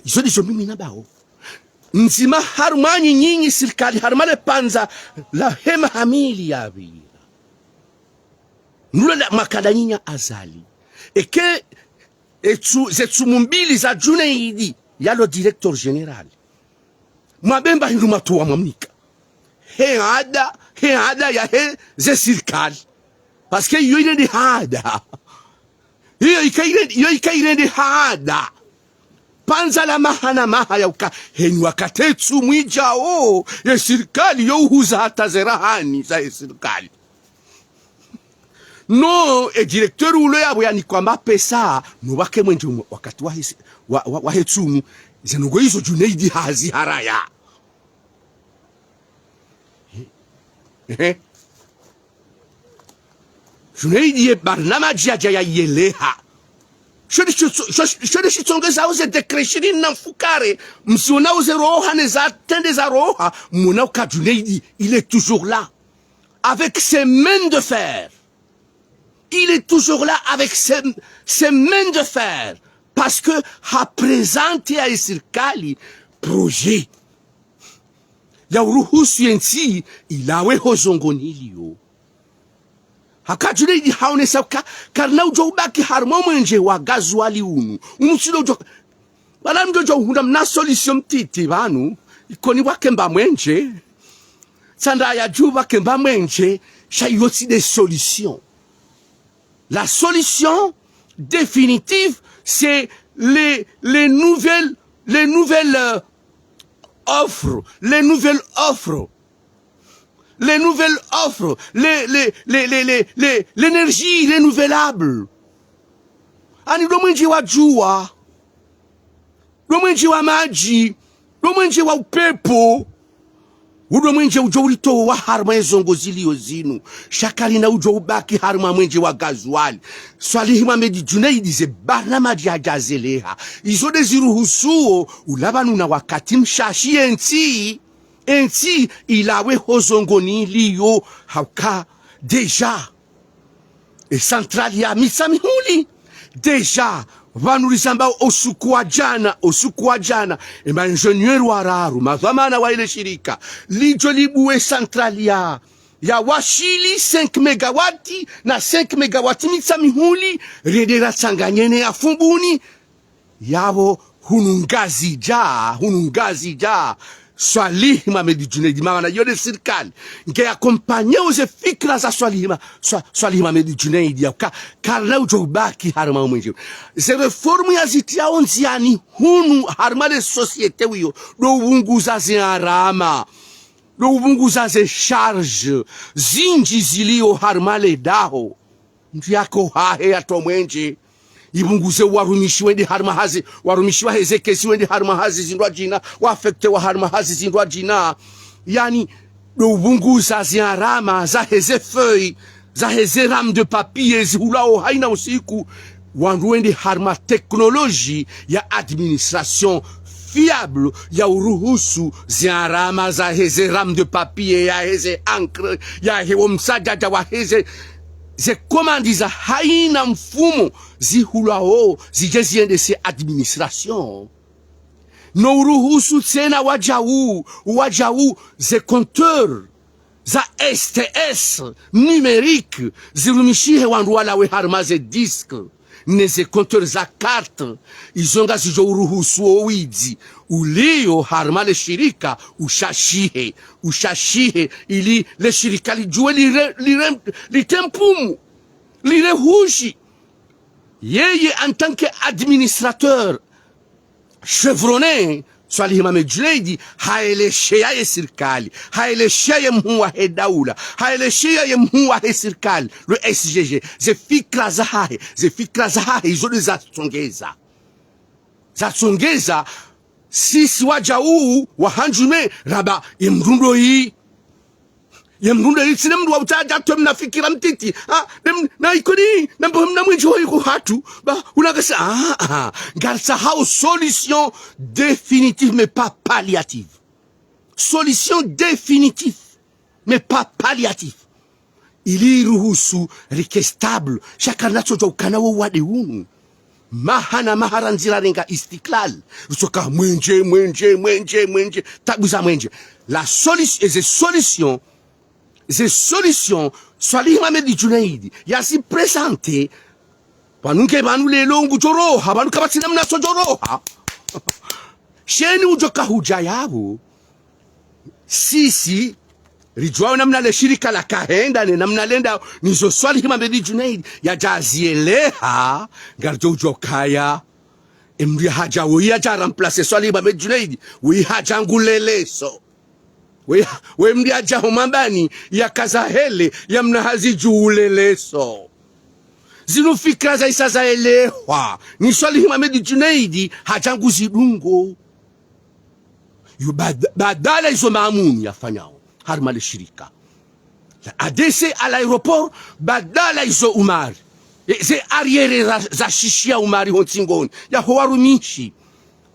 Izo ndizo mimi nambao. Ndzima harumwa nyi nyinyi sirikali, harumwa le pvandza lahe mahamili yapvira. Nula la mwakala nyinya Azali. Eke, etsu-, ze tsumu mbili za Djounaid, yalo directeur général. Mwabemba hindru matowa mwamnika. He ada, he ada yahe ze sirikali. Parce que iyo irende hada. Iyo ika ire-, iyo ika irende hada. Pvandza la maha na maha ya uka, heni wakati tsumu idjao, ye sirikali yo uhuza hata ze rahani zahe sirikali. No, e directeur ulo yapvo yanikwa mapesa, no wake mwenje umwe wakati wahe si-, wa, wa, wahe tsumu, ze nongo izo Djounaid hazi haraya. Ehe. Djounaid ye barnamaji yadja yayeleha. Sho nde shi-, sho-, sho nde shitsongeza uze décret shirini na mfukare, msiona uze roha ne za tende za roha, mwona uka Djounaid, il est toujours là. Avec ses mains de fer. Il est toujours là avec ses, ses mains de fer. parce que ha présenter ye sirikali projet ya uruhusu ye ntsi ilawe ho zongoni iliyo. Haka Junaidi haonesa ka, karina udjo ubaki harumwa mwenje wa gazuali unu. Unu tsi ndo udjo, bala mdjo djo uhundra mna solution mtiti pvanu, Ikoni pvwakemba mwenje, Tsandaya dju pvwakemba mwenje, sha iyo tsi nde solution. La solution définitive, c'est les, les nouvelles, les nouvelles, euh, offres, les nouvelles offres, les nouvelles offres, les, les, les, les, les, les, l'énergie renouvelable. Yaani ndo mwenje wa djuwa, ndo mwenje wa madji, ndo mwenje wa upepvo. Uwo ndo mwenje udjo ulitowa harumwa ye zongoni ziliyo zinu. Sha karina udjo ubaki harumwa mwenje wa gazuali. Swalihi Mohamed Junaidi ze barnamadji hadja zeleha, izo nde ziruhusuo ulawa pvanu na wakati mshashi ye ntsi, ye ntsi ilawe ho zongoni iliyo, hauka déjà e centrale ya Mitsamihuli. Déjà, pvanu rizamba o usiku wa djana, o usiku wa djana, e ma ingénieur wararu, madhwamana wa ile shirika, lidjo libuwe centrale ya, ya Washili cinq mégawatts na cinq mégawatts Mitsamihuli, rende ratsanganye ne ya Fumbuni, yapvo hunu Ngazidja, hunu Ngazidja, Swalihi Mohamed Junaidi, maana iyo nde sirikali nge accompagner o ze fikira za Swalihi Ma-, Swa-, Swalihi Mohamed Junaidi, yauka karina udjo ubaki harumwa mwenje. Ze réforme yazitria ondziani hunu harumwa le société wiyo, ndo upvunguza ze gharama, ndo upvunguza ze charge zindji ziliyo harumwa le daho. Mndru yake hahe yatowe mwenje, ipvunguze warumishi wende harumwa hazi, warumishi waheze kesi wende harumwa hazi zindrwadjina, wa affecté wa harumwa hazi zindrwadjina. Yaani, ndo upvunguza ze gharama zaheze feuille, zaheze rame de papier zihulwao hayina usiku, wandru wende harumwa technologie ya administration fiable, ya uruhusu ze gharama zaheze rame de papier, yaheze encre, yahe wo msadjadja waheze, ze commande za hayina mfumo zihulwao zidje ziendese administration. No uruhusu tsena wadjau, wadjau ze compteur za S T S numérique zirumishihe, wandru walawe harumwa ze disque, ne ze compteur za carte, izo ngazidjo uruhusu o widzi uliyo harumwa le shirika ushashihe, ushashihe, ili le shirika lidjuwe lire, lire, litre mpumu, lire huji. Yeye, en tant que administrateur chevronné, Swalihi Mohamed Junaidi, haelesheya ye sirikali, haelesheya ye mhuu wahe daula, haelesheya ye mhuu wahe sirikali, le S G G, ze fikira zahahe, ze fikira zahahe, izo nde zatsongeza. Zatsongeza, sisi wadjau, wahandjume, ramba, ye mndru ndoyi. Ye mndru nde yitsi ne mndru wa utsaha yatowe mna fikira mtiti. Ah, ne m-, na Ikoni, na mbo mna mwenje wa iko hatru. Ba, unakasa, ah, ah. Ngaritsahao solution définitive, mais pas palliative. Solution définitive, mais pas palliative. Ili iruhusu rike stable, sha karina tsodjua ukana wo wade unu. Maha na maha randzi rarenga istiklal, rutsoka mwenje, mwenje, mwenje, mwenje, tabu za mwenje. La solution, eze solution, ze solution, Swalihi Mohamed Junaidi yazi présenter, pvanu nge pvanu leo ngudjo roha, pvanu kapvatsi namna tsodjo roha. Sheni udjo kahudja yapvo. Sisi, ridjuao namna le shirika laka hwenda, ne namna lenda, nizo Swalihi Mohamed Junaidi yadja azieleha, ngaridjo udjo kaya. E mndru yahadja, woyi yadja remplacer Swalihi Mohamed Junaidi, woyi hadja ngu leleso. We, we mndru yadja ho mambani, yakaza hele, yamna hazi dju uleleso. Zinu fikira zahisa zaelehwa ni Swalihi Mohamed Junaidi, hadja ngu zidungo. Yo bad-, badala izo Maamuni yafanyao harumwa le shirika la A D C à l'aéroport, badala izo Umari. E, ze arriérés za, zashishiya Umari ho ntsingoni, yaho warumishi.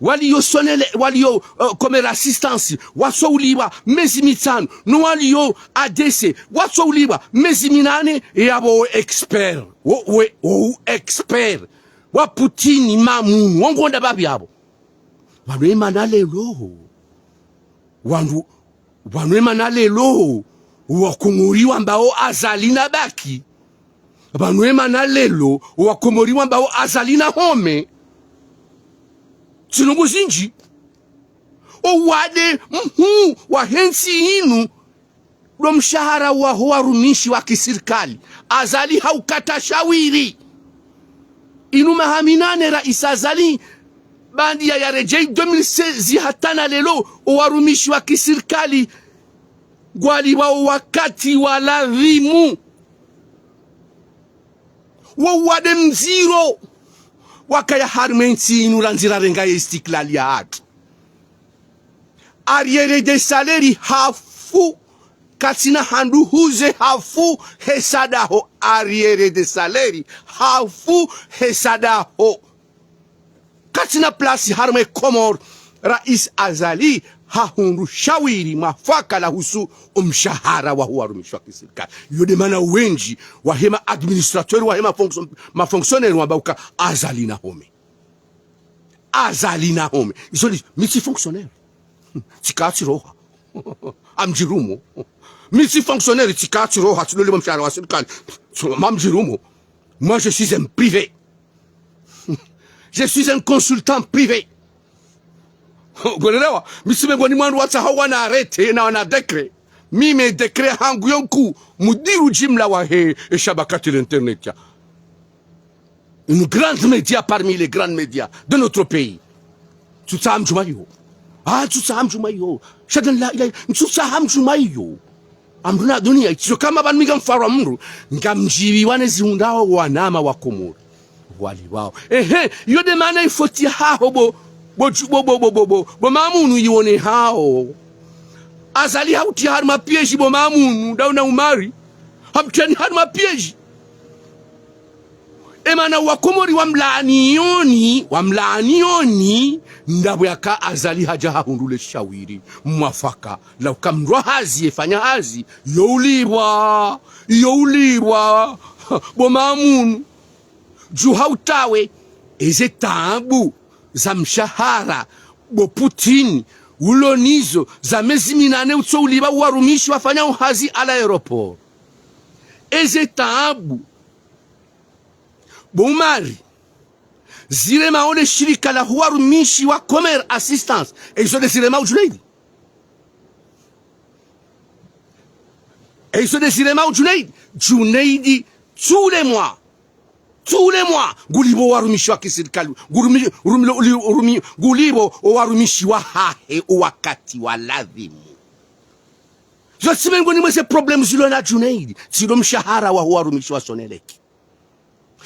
Waliyo sonele, waliyo, euh, comme assistance, watso ulipvwa mezi mitsanu. No waliyo A D C, watso ulipvwa mezi minane, yapvo wo expert. Wo, wo, wo expert. wa Putin, Mamunu, wo ngonda pvapvi apvo. Pvanu emana leo, wandru, pvanu emana leo, wakomori wambao Azali nabaki. Pvanu emana leo, wakomori wambao Azali nahome. Tsi ndrongo zindji. Owade mhuu wahe ntsi inu, ndo mshahara waho warumishi wa kisirikali. Azali haukata shawiri. Inu maha minane raisi Azali, baanda ya yaredjei deux mille seize hata na leo, owarumishi wa kisirikali ngwalipvwao wakati wa ladhimu. Wowade mdziro wakaya harimwa entsi inu randzi rarenga ye istiklali yahatru. Arriéré de salaire hafu, katsina handru huze hafu hesa daho. Arriéré de salaire hafu hesa daho. Katsina place harimwa Komori. Raisi Azali hahundru shawiri mwafaka lahusu omshahara waho warumishi wa kisirikali. Iyo nde mana wendji wahe ma administrateur, wahe ma fonction-, ma fonctionnaire wamba uka Azali nahome. Azali nahome. Izo ni, mi tsi fonctionnaire. Tsika tsiroha. Ngamdjirumo. Mi tsi fonctionnaire, tsika tsiroha, tsilolipvwa mshahara wa sirikali. Ngamdjirumo. Moi, je suis un privé. Je suis un consultant privé. Ngolelewa, mi tsi mengoni mwa wandru watsaha wana arrêté na wana décret. Mi me décret hangu yo nkuu, mudiru jimla wahe, e shabakati la internet ya. Une grande média parmi les grands médias de notre pays. Tsutsaha mdjumwa iyo. Ah, tsutsaha mdjumwa iyo. Shadan la ilaha, tsutsaha mdjumwa iyo. Amruna dunia, itsizo kama pvanu mi ngamfarwa mndru, ngamdjiviwa ne zihundrao wanama wa Komori. Walipvwao. Ehe, iyo nde mana ifoti haho bo, bo, bo, bo Mamunu iwone haho. Azali hautriya harimwa piège bo Mamunu, ndawe na Umari. Hamtriyani harimwa piège. Emana wakomori wamlaaniyoni, wamlaaniyoni, ndapvo yaka Azali hadja hahundru le shawiri, mwafaka, la uka mndru wa hazi, yefanya hazi, yo ulipvwa, yo ulipvwa, bo Mamunu. Dju hautawe, eze taabu za mshahara, bo Putin, ulo nizo, za mezi minane utso ulipva warumishi wafanyao hazi à l'aéroport. Eze taabu, bo Umari, ziremao le shirika la warumishi wa Comores Assistance, ezo nde ziremao Junaidi. Ezo nde ziremao Junaidi. Junaidi, tous les mois, tous les mois, ngulipvao warumishi wa kisirikali, ngurumi-, urumi-, uli-, urumi-, ngulipvao owarumishi wahahe owakati wa ladhimu. Zo tsi mengoni mwa ze problème zilo na Junaidi, tsi ndo mshahara waho warumishi wa Sonelec.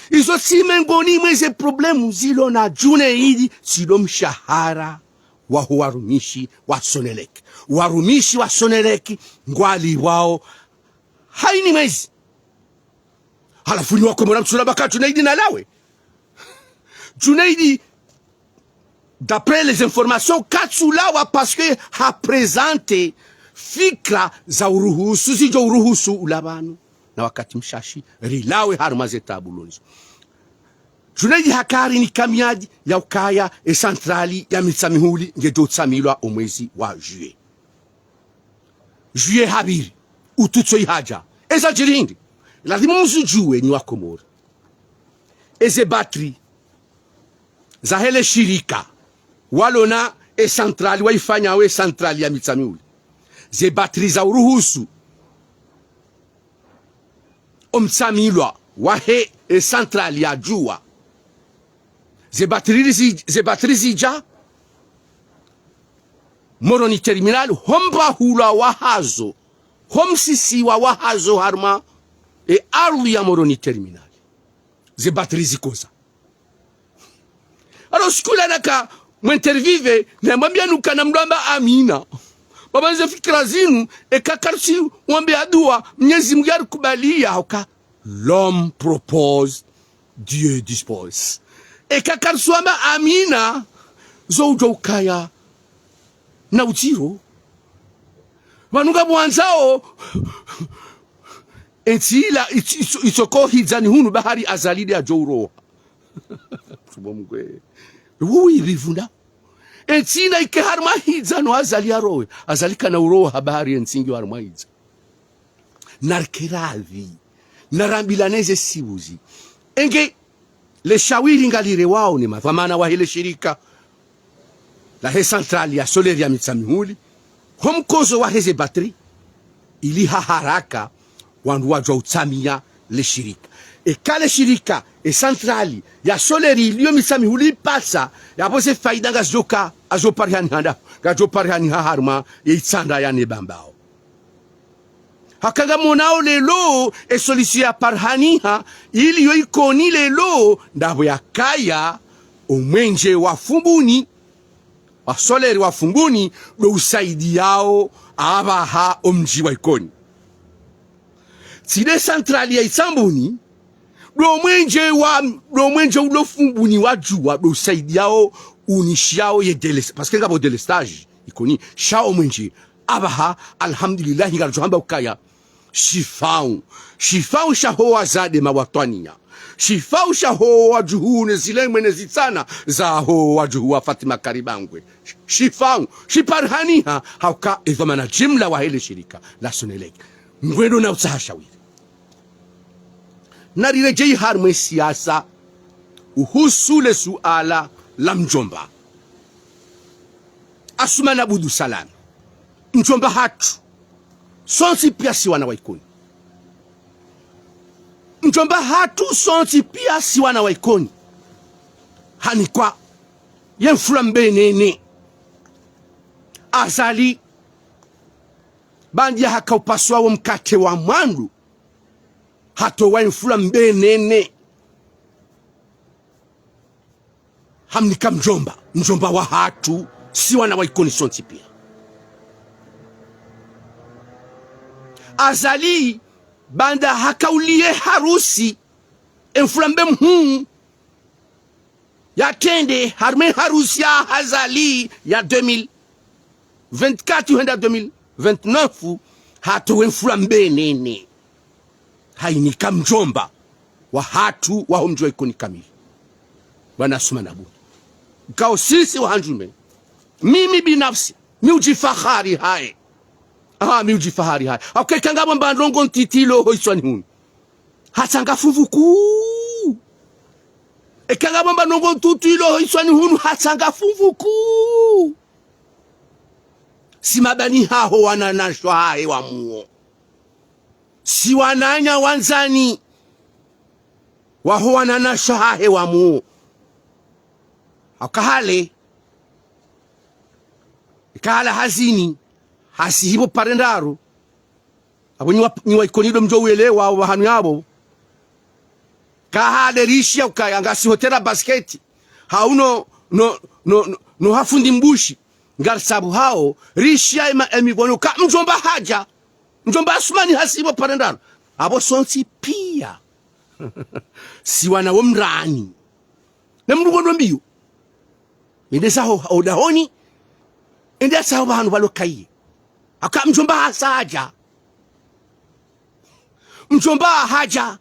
Izo tsi mengoni mwa ze problème zilo na Junaidi, tsi ndo mshahara waho warumishi wa Sonelec. Warumishi wa Sonelec ngwalipvwao hayina mwezi. Halafu nyi wakomori mtsulapva ka Junaidi nalawe. Junaidi, d'après les informations, katsulawa parce que ha présenter fikra za uruhusu, zidjo uruhusu ula pvanu. Na wakati mshashi, rilawe harimwa ze taabu ulo nizo. Junaidi hakari nika miadi ya ukaya e centrale ya Mitsamihuli ngedjo utsamilwa omwezi wa juillet. Juillet hapviri, août utso ihadja. Eza djiri hindri? Lazimu mzidjuwe nyi wakomori. Eze batterie zahe le shirika walo na e centrale waifanyao e centrale ya Mitsamihuli. Ze batterie za uruhusu omtsamilwa wahe e centrale ya juwa. Ze batterie zi-, ze batterie zidja Moroni Terminal, ho mpvahulwa wahazo, ho msisiwa wahazo harimwa e ardhwi ya Moroni Terminal. Ze batterie zikoza. Alors, siku ila naka mwinterviewe, namwambia nuka namlwamba amina. Baba nze fikira zinu, eka kartsi wambe adua, Mnyezi Mungu yarikubalia, uka l'homme propose, Dieu dispose. Eka kartsi wamba amina, zo udjo ukaya na udziro. Pvanu ngapvo wandzao, entsi ila, itso-, itso-, itsoko hidzani hunu bahari Azali nde yadjo uroha. Bo mgwe. Wo wi rivunda. Entsi na ike harumwa hidza no Azali yarowe. Azali kana urowa habari entsi ngiyo harumwa hidza. Narike radhi. Narambilane ze sibuzi. Enge le shawiri ngalirewao ne madhwamana wahe le shirika lahe centrale ya solaire ya Mitsamihuli, ho mkozo wahe ze batterie, ili ha haraka wandru wadjuwa utsamia le shirika. Eka le shirika, e centrale ya solaire iliyo Mitsamihuli ipasa, yapvo ze faida ngazidjoka, azo parihani handa, ngazidjo parihani ha harumwa ye itsanda ya ne Bambao. Haka ngamonao lelo, e solution ya parihaniha, iliyo Ikoni lelo, ndapvo yakaya, o mwenje wa Fumbuni, wa solaire wa Fumbuni, ndo usaidiyao apvaha o mdji wa Ikoni. Tsi nde centrale ya Itsambuni, ndo mwenje wa, ndo mwenje ulo Fumbuni wadjuwa, ndo usaidiyao, unishiyao ye délestage. Parce que ngapvo délestage, Ikoni, sha o mwenje, apvaha, alhamdulillahi, ngaridjo hamba ukaya. Shifau. Shifau shaho wazade mawatwaniya. Shifau shaho wadjuhu ne zilemwe ne zitsana zaho wadjuhu wa Fatima Karibangwe. Shifau. Shiparihaniha hauka e dhwamana jimla wahe le shirika la Sonelec. Ngwendo na utsaha shawiri. Nariredjeyi harumwa e siasa uhusu le suala la mdjomba. Asumani Abudu Salama. Mdjomba hatru. Sontsi piya si wana wa Ikoni. Mdjomba hatru sontsi piya si wana wa Ikoni. Hanikwa ye mfula mbe nene. Azali. Baanda haka upasua wo mkate wa mwandru. Hatowa ye mfula mbe nene. Hamnika mdjomba, mdjomba wahatru, si wana wa Ikoni sontsi piya. Azali, baanda haka uliye harusi, e mfula mbe mhuu, yatrende, harumwa e harusi ya Azali ya deux mille vingt-quatre hwenda deux mille vingt-neuf, hatowa e mfula mbe nene. Hayinika mdjomba wahatru waho mdji wa Ikoni kamili. Bwana Asumani Abudu. Kao sisi wahandjume. Mimi binafsi, mi udjifahari haye. Ah, mi udjifahari haye. Hauka eka ngapvo mba ndrongo ntiti ilo ho iswani hunu. Hatsanga funvu kuu. Eka ngapvo mba ndrongo ntiti ilo ho iswani hunu, hatsanga funvu kuu. Si mabani haho wananyasho hahe wa muo. Si wananya wandzani waho wananyasho hahe wa muo. Hauka hale. Eka hale hazini, hasihi pvo pare ndraru. Apvo nyi wa, nyi wa Ikoni ndo mdjo uelewa, apvo pvahanu yapvo. Ka hale rishiya ukaya ngasi hotera basket. Hau no, no, no, no, no ha fundi mbushi. Ngarisabu hao, rishiya ema, emi pvonu ka mdjomba hadja. Mdjomba Asumani hasihi pvo pare ndraru. Apvo sontsi piya. Si wana wo mrani. Ne mdru ngondro mbiyo. Ende zaho, o dahoni. Ende zaho pvahanu pvalo kaye. Haka mdjomba hasadja. Mdjomba hadja.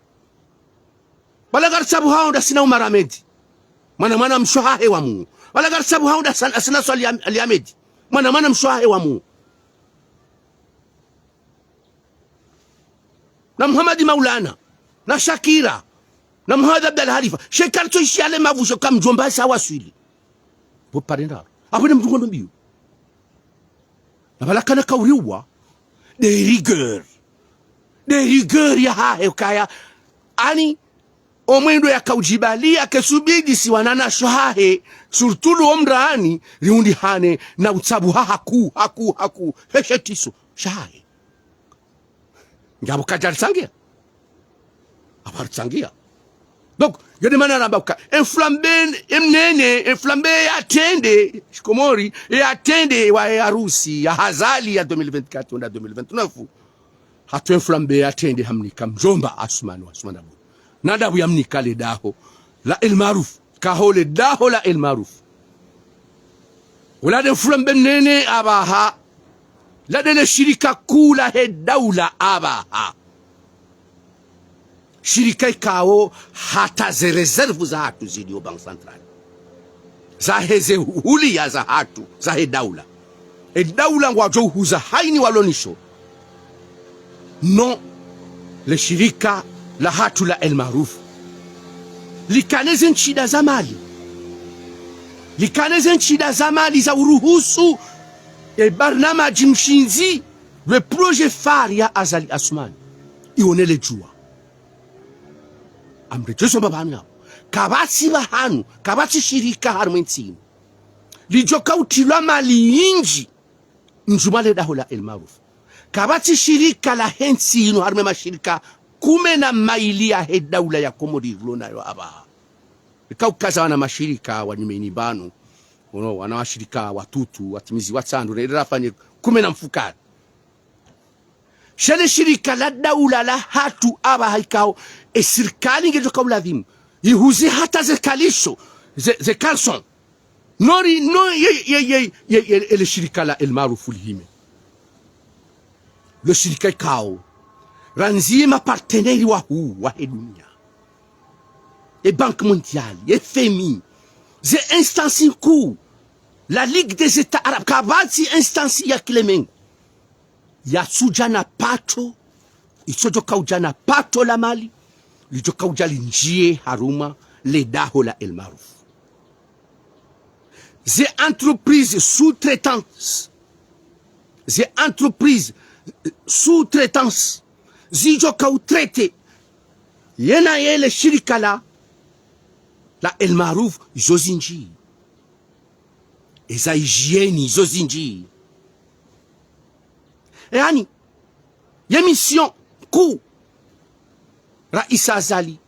Pvala ngarisabu hao ndasi na Umar Ahmed. Mwana mwana msho hahe wa muo. Pvala ngarisabu hao ndasi na, ndasi na Swali Am-, Ali Ahmed. Mwana mwana msho hahe wa muo. Na Muhammad Maulana, na Shakira, na Muhammad Abdallah Halifa. She karitso ishiya le mavusho ka mdjomba sa waswili. Pvo pare ndraru. Apvo ne mdru ngondro mbiyo. Na pvala kana kauriwa. De rigueur. De rigueur yahahe ukaya. Ani, o mwendo yaka udjibali, yake subidi si wananyasho hahe, surtout lo wo mrani, rihundrihane, na utsabu ha haku, haku, haku, heshe tiso, shahahe. Ngapvo kadjaritsangiya. Apvo haritsangiya. Donc, yo nde mana ramba uka, e mfula mbe, e mnene, e mfula mbe yatrende, shikomori, yatrende wa e harusi, ya Azali ya deux mille vingt-quatre hwenda deux mille vingt-neuf. Hatowa e mfula mbe yatrende hamnika mdjomba Asumani, Asumani Abudu. Na ndapvo yamnika le daho la El Maarouf. Kaho le daho la El Maarouf. Wula nde mfula mbe mnene apvaha. La nde le shirika kuu lahe daula apvaha. Shirika ikao hata ze réserve zahatru ziliyo Banque Centrale. Zaheze huliya zahatru, zahe daula. E daula ngwadjo uhuza hayina walo nayo. No, le shirika lahatru la El Maarouf. Likane ze ntsida za mali. Likane ze ntsida za mali za uruhusu e barnamaji mshindzi, le projet phare ya Azali Assoumani. Iwone le djuwa. Ngamredjezo mbapvi hanu yapvo. Kapvatsi pvahanu, kapvatsi shirika harumwa entsi inu lidjo kautrilwa mali nyindji mdjumwa le daho la El Maarouf. Kapvatsi shirika lahe ntsi inu harumwa mashirika kume na mayili yahe daula ya Komori rilo nayo apvaha. Ikaukaza wana mashirika wa nyumeni pvanu, uno, wana mashirika watutu, watimizi watsanu, ne rafanye kume na mfukare. Sha le shirika la daula lahatru apvaha ikao, e sirikali ngedjo kauladhimu ihuze hata ze kalisho, ze, ze caleçon. Nori, no, ye, ye, ye, ye, ye, ele shirika la El Maarouf lihime. Le shirika ikao, randzi ye mapartenaires wahuu, wahe dunia. E Banque Mondiale, e F M I, ze instances nkuu, la Ligue des États Arabes, kapvatsi instance ya kilemengu yatsudja na pato, itsodjo kaudja na pato la mali, lidjo kaudja lindjiye harumwa le daho la El Maarouf. Ze entreprises sous-traitantes, ze entreprises, euh, sous-traitantes, zidjo kautraiter yena yele shirika la, la El Maarouf, zo zindji. Eza hygiène zo zindji. Yaani, ye mission nkuu Raisi Azali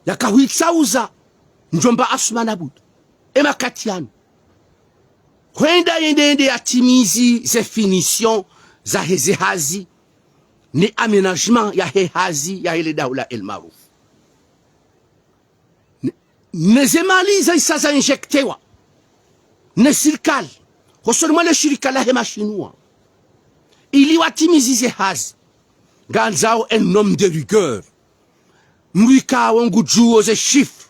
yakahwitsauza mdjomba Assoumani Abdou e makati yanu, hwenda yende yende yatimizi ze finitions zaheze hazi, ne aménagement yahe hazi, yahe le daho la El Maarouf. Ne, ne ze mali zaisa za injectewa ne sirikali, hosoni mwa le shirika lahe mashinwa, ili watimizi ze hazi. Ngandzao un homme de rigueur. Mdru ikao ngudjuo ze chiffres.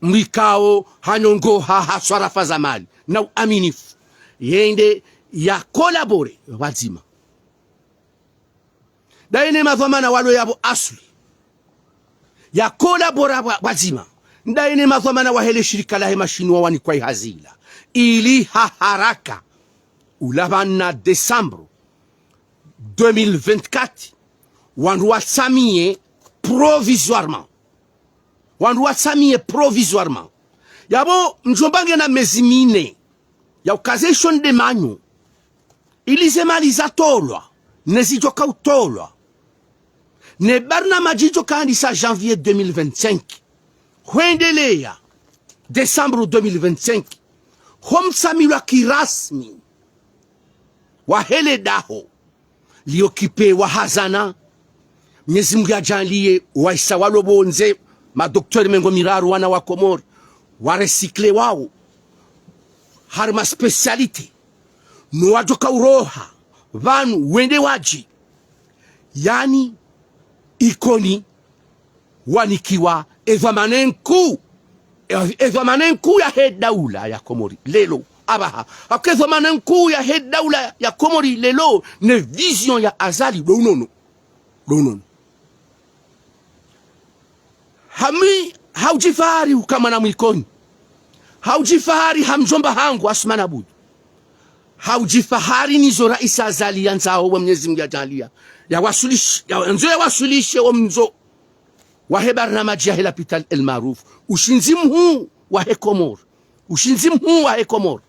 Mdru ikao hanyongoha ha swarafa za mali na uaminifu. Yende ya collaborer pvwadzima. Ndaye ne madhwamana walo yapvo asli. Ya collaborer pvwa, pvwadzima. Ndaye ne madhwamana wahe le shirika lahe mashinwa wanikwa ihazi ila. Ili ha haraka, ulapvana décembre deux mille vingt-quatre, wandru watsamiye provisoirement. Wandru watsamiye provisoirement. Yapvo mdjomba ngena mezi mine ya ukaza ishoni de manyo, ili ze mali zatolwa, ne zidjo kautolwa, ne barnamaji idjo kaandisa janvier deux mille vingt-cinq, hwendeleya décembre deux mille vingt-cinq, ho mtsamilwa kirasmi wahe le daho, li occupé wa hazana. Mnyezi Mngu yadjaliye waisa walo pvondze, ma docteurs mengo miraru wana wa Komori, wa recyclé wao, hari ma spécialité, no wadjo kauroha pvanu wende wadji. Yaani, Ikoni, wanikiwa edhwamana nkuu, e, edhwamana nkuu yahe daula ya Komori leo. Apvaha, haka edhwamana nkuu yahe daula ya Komori leo, ne vision ya Azali, ndo unono. Ndo unono. Hami, ha udjifahari uka mwana mwa Ikoni. Ha udjifahari ha mdjomba hangu Assoumani Abdou. Ha udjifahari nizo Raisi Azali yandzao wa Mnyezi Mngu yadjaliya, yawaswilishe, ya, yandzo yawaswilishe wo mndzo wahe barnamaji yahe lapitali El Maarouf, ushindzi mhuu wahe Komori. Ushindzi mhuu wahe Komori.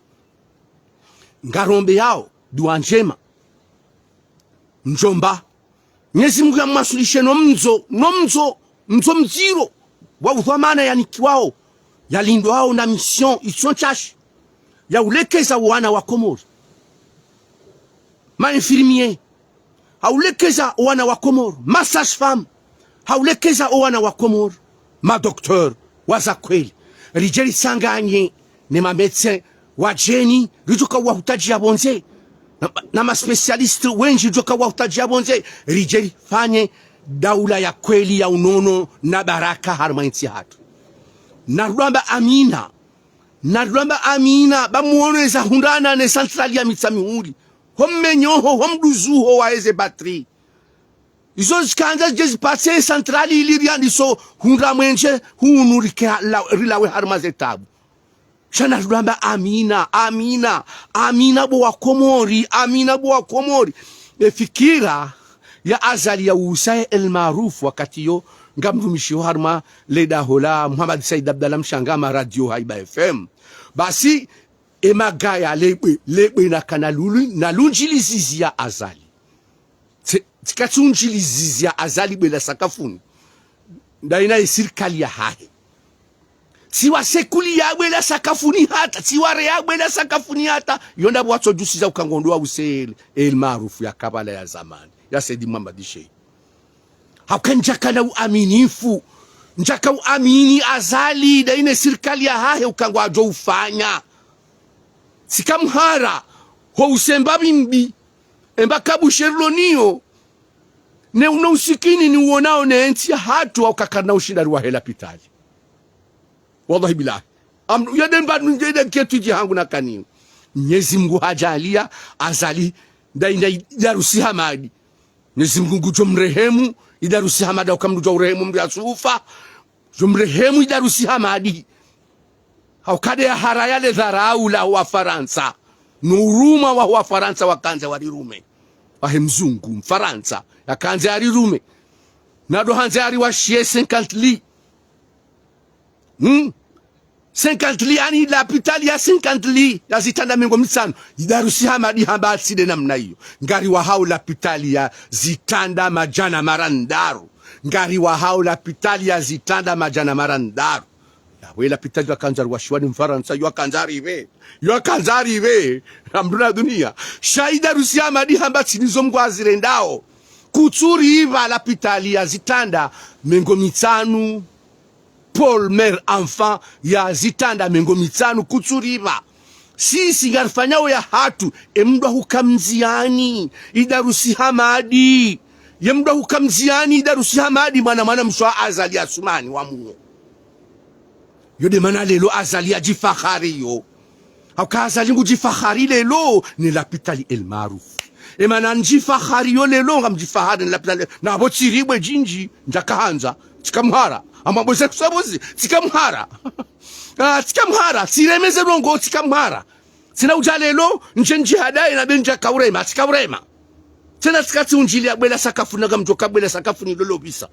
Ngarombeao dua ndjema, mdjomba, Mnyezi Mngu yamwaswilishe no mndzo, no mndzo, mndzo mdziro wa udhwamana yanikiwao, yalindwao na mission itso ntsashi, ya ulekeza wana wa Komori ma infirmiers, ha ulekeza wana wa Komori ma sages-femmes, ha ulekeza wana wa Komori ma docteurs wa za kweli. Ridje ritsanganye ne ma médecins wadjeni, ridjo kauwahutadjia pvondze, na, na ma spécialistes wendji ridjo kauwahutadjia pvondze, ridje rifanye daula ya kweli ya unono na baraka harumwa intsi yahatru. Na rudwamba amina. Narudjwamba amina, ba muono eza hundrana ne centrale ya Mitsamihuli. Ho mmenyoho, ho mduzuho wa eze batterie. Izo zikandza zidje zipatse centrale ili riandiso hundra mwenje hunu rike la-, rilawe harumwa ze tabu. Sha narudjwamba amina, amina, amina bo wa Komori, amina bo wa Komori. E fikira ya Azali ya usaye El Maarouf wakati yo ngamrumishiho harumwa le daho la Muhammad Said Abdallah Mshangama Radio Haiba F M. Basi, e magaya lebwe, lebwe na kana lulu, na lundjilizizi ya Azali. Tse-, tsika tsi undjilizizi ya Azali bwe la sakafuni. Ndaina ye sirikali yahahe. Tsi wa sekuli ya bwe la sakafuni hata, tsi wa re ya bwe la sakafuni hata, yo nda bo watso djusiza uka ngondo wa usele, El Maarouf ya kabla ya zamani, ya Said Muhammad Sheikh. Hauka ndjaka na uaminifu, ndjaka uamini Azali, ndaine sirikali yahahe uka ngwadjo ufanya. Tsika mhara, ho usemba bimbi, emba kabu sherlo niyo, ne uno usikini ni uonao ne ntsi yahatru wa ukakana ushinda riwahe lapitali. Wallahi billahi. Am-, yade mba nunjeda ketu dji hangu na kaniyo. Mnyezi Mngu hadjaaliya, Azali, ndai, ndai, Idarusi Hamadi. Mnyezi Mngu ngudjo mrehemu, Idarusi Hamadi, hauka mndru djwa urehemu mndru yasufa. Djo mrehemu Idarusi Hamadi. Hauka nde ya haraya le dharau la wa Farantsa. No uruma wa wa Farantsa wakandza warirume. Wahe mzungu, Mfarantsa, yakandza yarirume. Nado handza yariwashiye cinquante lits. Hmm? Cinquante lits, ani lapitali ya cinquante lits, ya zitanda mengo mitsanu. Idarusi Hamadi hamba atsinde namna iyo. Ngariwahao lapitali ya zitanda madjana marandaru. Ngariwahao lapitali ya zitanda madjana marandaru. Yawe lapitali yakandza riwashiwa ni Mfarantsa, yo yakandza rive. Yo yakandza rive. Hamduna dunia. Sha Idarusi Hamadi hamba tsi nizo Mngu azirendao. Kutsuriva lapitali ya zitanda mengo mitsanu. Paul Mère Enfant ya zitanda mengo mitsanu kutsuriva. Sisi ngarifanyao yahatru, e mndru ahuka mziani, Idarusi Hamadi. Ye mndru ahuka mziani, Idarusi Hamadi, mwana, mwana mshe wa Azali Asumani wa muo. Yo de mana lelo Azali yadjifahari yo. Hauka Azali ngudjifahari lelo ne lapitali El Maarouf. E mana ndjifahari yo lelo, ngamdjifahari ne lapitali. Na bo tsiribwe djindji, ndjaka handza, tsika mhara. Amba bo ze kusabuzi, tsika mhara. Ah, tsika mhara, tsireme ze ndrongo, tsika mhara. Tsina udja lelo, ndje ndjihadaye na be ndjaka urema, tsika urema. Tsena tsika tsi undjili ya bwe la sakafuni, na ngamdjoka bwe la sakafuni lolo bisa.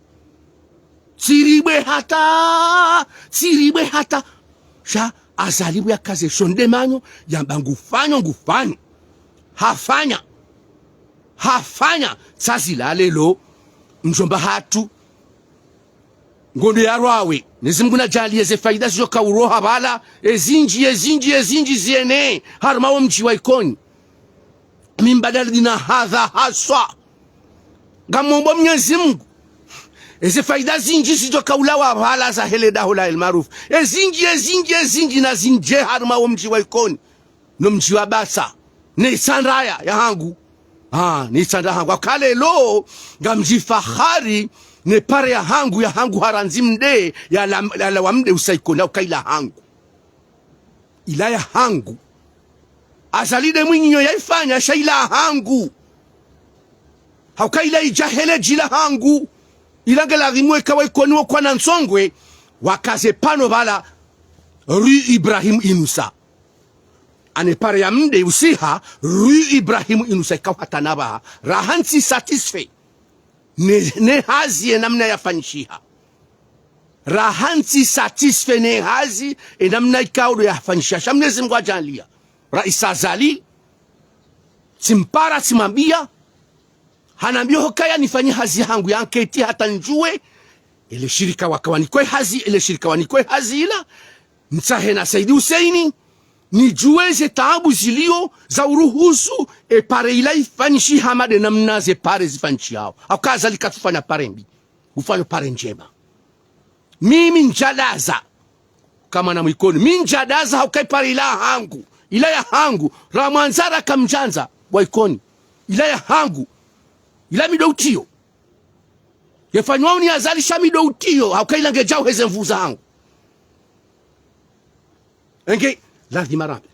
Tsiribwe hata, tsiribwe hata. Sha Azali bu yakaze shonde manyo, yamba ngufanyo, ngufanyo. Hafanya. Hafanya. Tsazila lelo, mdjomba hatru. Ngondo ya rwawe. Mnyezi Mngu nadjaaliye ze faida zidjoka uroha pvala, ezindji, ezindji, ezindji ziene harumwa wo mdji wa Ikoni. Min badal dina hadha haswa. Ngamomba Mnyezi Mngu. Eze faida zindji zidjoka ulawa pvala zahe le daho la El Maarouf. Ezindji, ezindji, ezindji na zindji harumwa wo mdji wa Ikoni. No mdji wa Basa. Ne Itsandraya yahangu. Ah, ne Itsandraya yahangu. Hauka lelo, ngamdjifahari, ne pare yahangu, yahangu harandzi mde, ya la, la, la wa mde usa Ikoni, hauka ila hangu. Ila yahangu. Azali de mwinyi yo yaifanya, sha ila hangu. Hauka ila idja hele dji la hangu. Ila nge lazimu eka wa Ikoni wo kwana ntsongwe, wakaze pano pvala rue Ibrahim Inoussa. Ane pare ya mde usiha, rue Ibrahim Inoussa ikao hata na pvaha. Raha ntsi satisfait. Ne, ne hazi ye namna yafanyishiha. Raha ntsi satisfait ne hazi ye namna ikao ndo yafanyishiha. Sha Mnyezi Mngu hadjaaliya. Raisi Azali, tsimpara, tsimwambia, hanambia hukaya nifanye hazi yahangu ya anketi hata ndjuwe, ele shirika waka wanikwe hazi, ele shirika wanikwe hazi ila, ntsahe na Saidi Huseini, nidjuwe ze taabu zilio za uruhusu e pare ila ifanyishihe hama de namna ze pare zifanyishihao. Hauka Azali katsufanya pare mbi, ngufanyo pare ndjema. Mimi ndjadaza, kama na mwa Ikoni. Mi ndjadaza hauka ipare ila hangu. Ila yahangu. Ramwandza raka mdjandza. Wa Ikoni. Ila yahangu. Ila mi ndo utiyo. Yefanywa uni Azali sha mi ndo utiyo. Hauka ila ngedjao heze nvu zahangu. Enge, lazima rambe.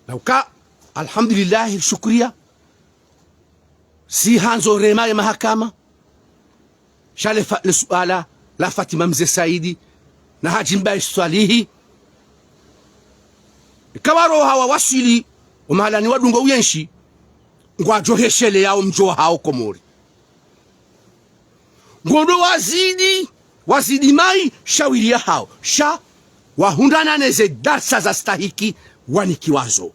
Na uka, alhamdulillahi, shukuriya. Si handzo rema ye mahakama. Sha le fa-, le suala la Fatima Mze Saidi na Hadji Mbae Swalihi. Eka waro hawa waswili, omahalani wadungo uyenshi, ngwadjo heshelea omdjo hawo Komori. Ngondo wazidi, wazidi mayi, shawiri yahawo. Sha, wahundrana neze darsa za stahiki, wanikiwazo.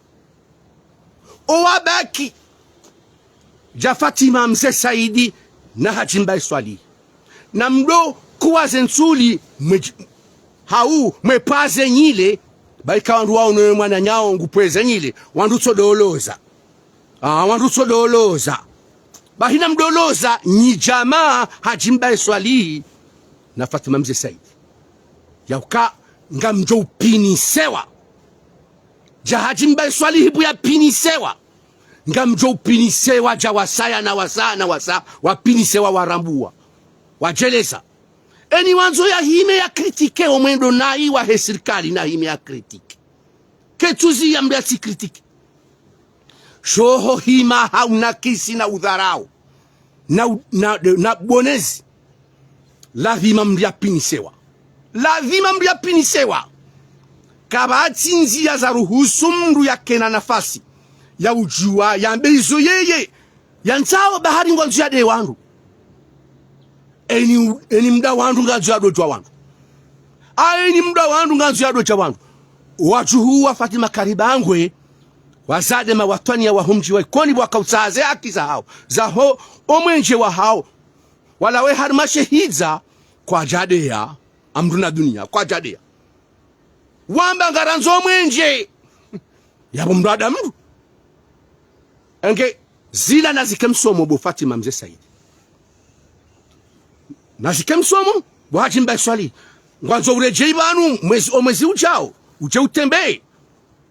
Owabaki, dja Fatima Mze Saidi na Hadji Mbae Swalihi. Na mdo kuwa ze ntsuli mwe-, hau mwepvaze nyile, baika wandru waono ye mwananyawo ngupvweze nyile, wandru tso doloza. Ah, wandru tso doloza. Bahi na mdoloza nyi djamaa Hadji Mbae Swalihi na Fatima Mze Saidi. Ya uka ngamdjo upvinisewa. Dja Hadji Mbae Swalihi bu yapvinisewa. Ngamdjo upvinisewa dja wasaya na wasa na wasa, wapvinisewa warambuwa. Wadjeleza. Eni wandzo yahime ya kritike omwendo nayi wahe sirikali nahime ya kritike. Ketsuzi ya mdru yatsi kritike. Sho ho hima ha unakisi na udharau. Na u-, na, na bonezi. Lazima mdru yapvinisewa. Lazima mdru yapvinisewa. Kapvatsi ndziya za ruhusu mdru yakena nafasi ya udjuwa, yambe izo yeye yandzao, bahari ngwandzo yadeye wandru. Eni, eni mdru wandru ngandzo yadodjuwa wandru. A, eni mdru wandru ngandzo yadodja wandru. Wadjuhu wa Fatima Karibangwe, wazade mawatwaniya wa homdji wa Ikoni, wakautsaha ze haki zahawo, zaho, omwenje wahawo. Walawe harimwa she hidza, kwadjadeya, amdru na duniya, kwadjadeya. Wamba ngarandzo mwenje. Yapvo mdru ada mdru. Enge, zila nazike msomo bo Fatima Mze Saidi. Nazike msomo, bo Hadji Mbae Swalihi. Ngwandzo uredjeyi pvanu, mwezi, omwezi udjao, udje utembeye.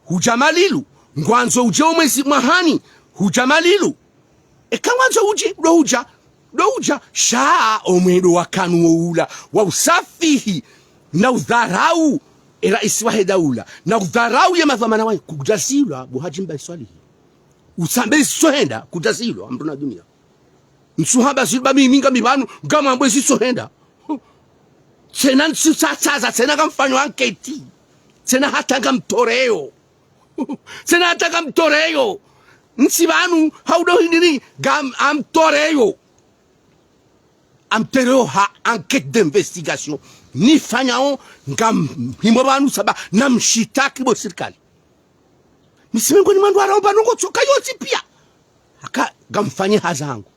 Hudja malilu. Ngwandzo udje omwezi mwahani, hudja malilu. Eka ngwandzo udje, do udja, do udja, sha omwendo wakanu wo ula, wa usafihi, na udharau, e raisi wahe daula, na udharau ye madhwamana wahe, kudjazilwa, bo Hadji Mbae Swalihi. Utsambe zitsohenda, kudjazilwa, amdru na duniya. Ntsuhamba zilba mimi ngami pvanu, ngamambo zitsohenda. Tsena ntsu tsatsaza, tsena ngamfanyo anketi. Tsena hata ngamtoreyo. Tsena hata ngamtoreyo. Ntsi pvanu, haudo hindini, ngam, amtoreyo. Amtoreyo ha enquête d'investigation. Nifanyao, ngamhimo pvanu saba, namshitaki bo sirikali. Misi mengoni mwa ndrwara omba nongo tsoka yotsi piya. Aka ngamfanye hazi hangu.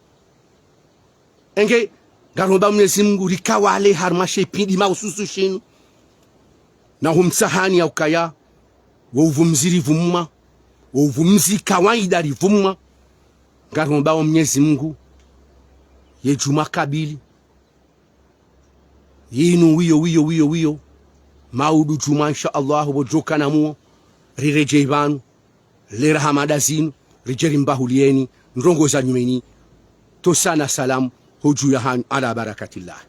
Enge, ngaromba Mnyezi Mungu rikawale harimwa she pindi mahususu shinu. Na humsahani ya ukaya, wo uvumzi rivumwa, wo uvumzi kawaida rivumwa. Ngaromba wo Mnyezi Mungu, ye djumwa kabili. Yinu wiyo, wiyo, wiyo, wiyo. Maudu djumwa, insha Allah, bo djoka na muo. Riredjeyi pvanu. Lera hamada zinu. Ridje rimbahuliyeni. Ndrongo za nyumeni. Tosana salamu. Hodju ya hanyu. Ala barakatillah.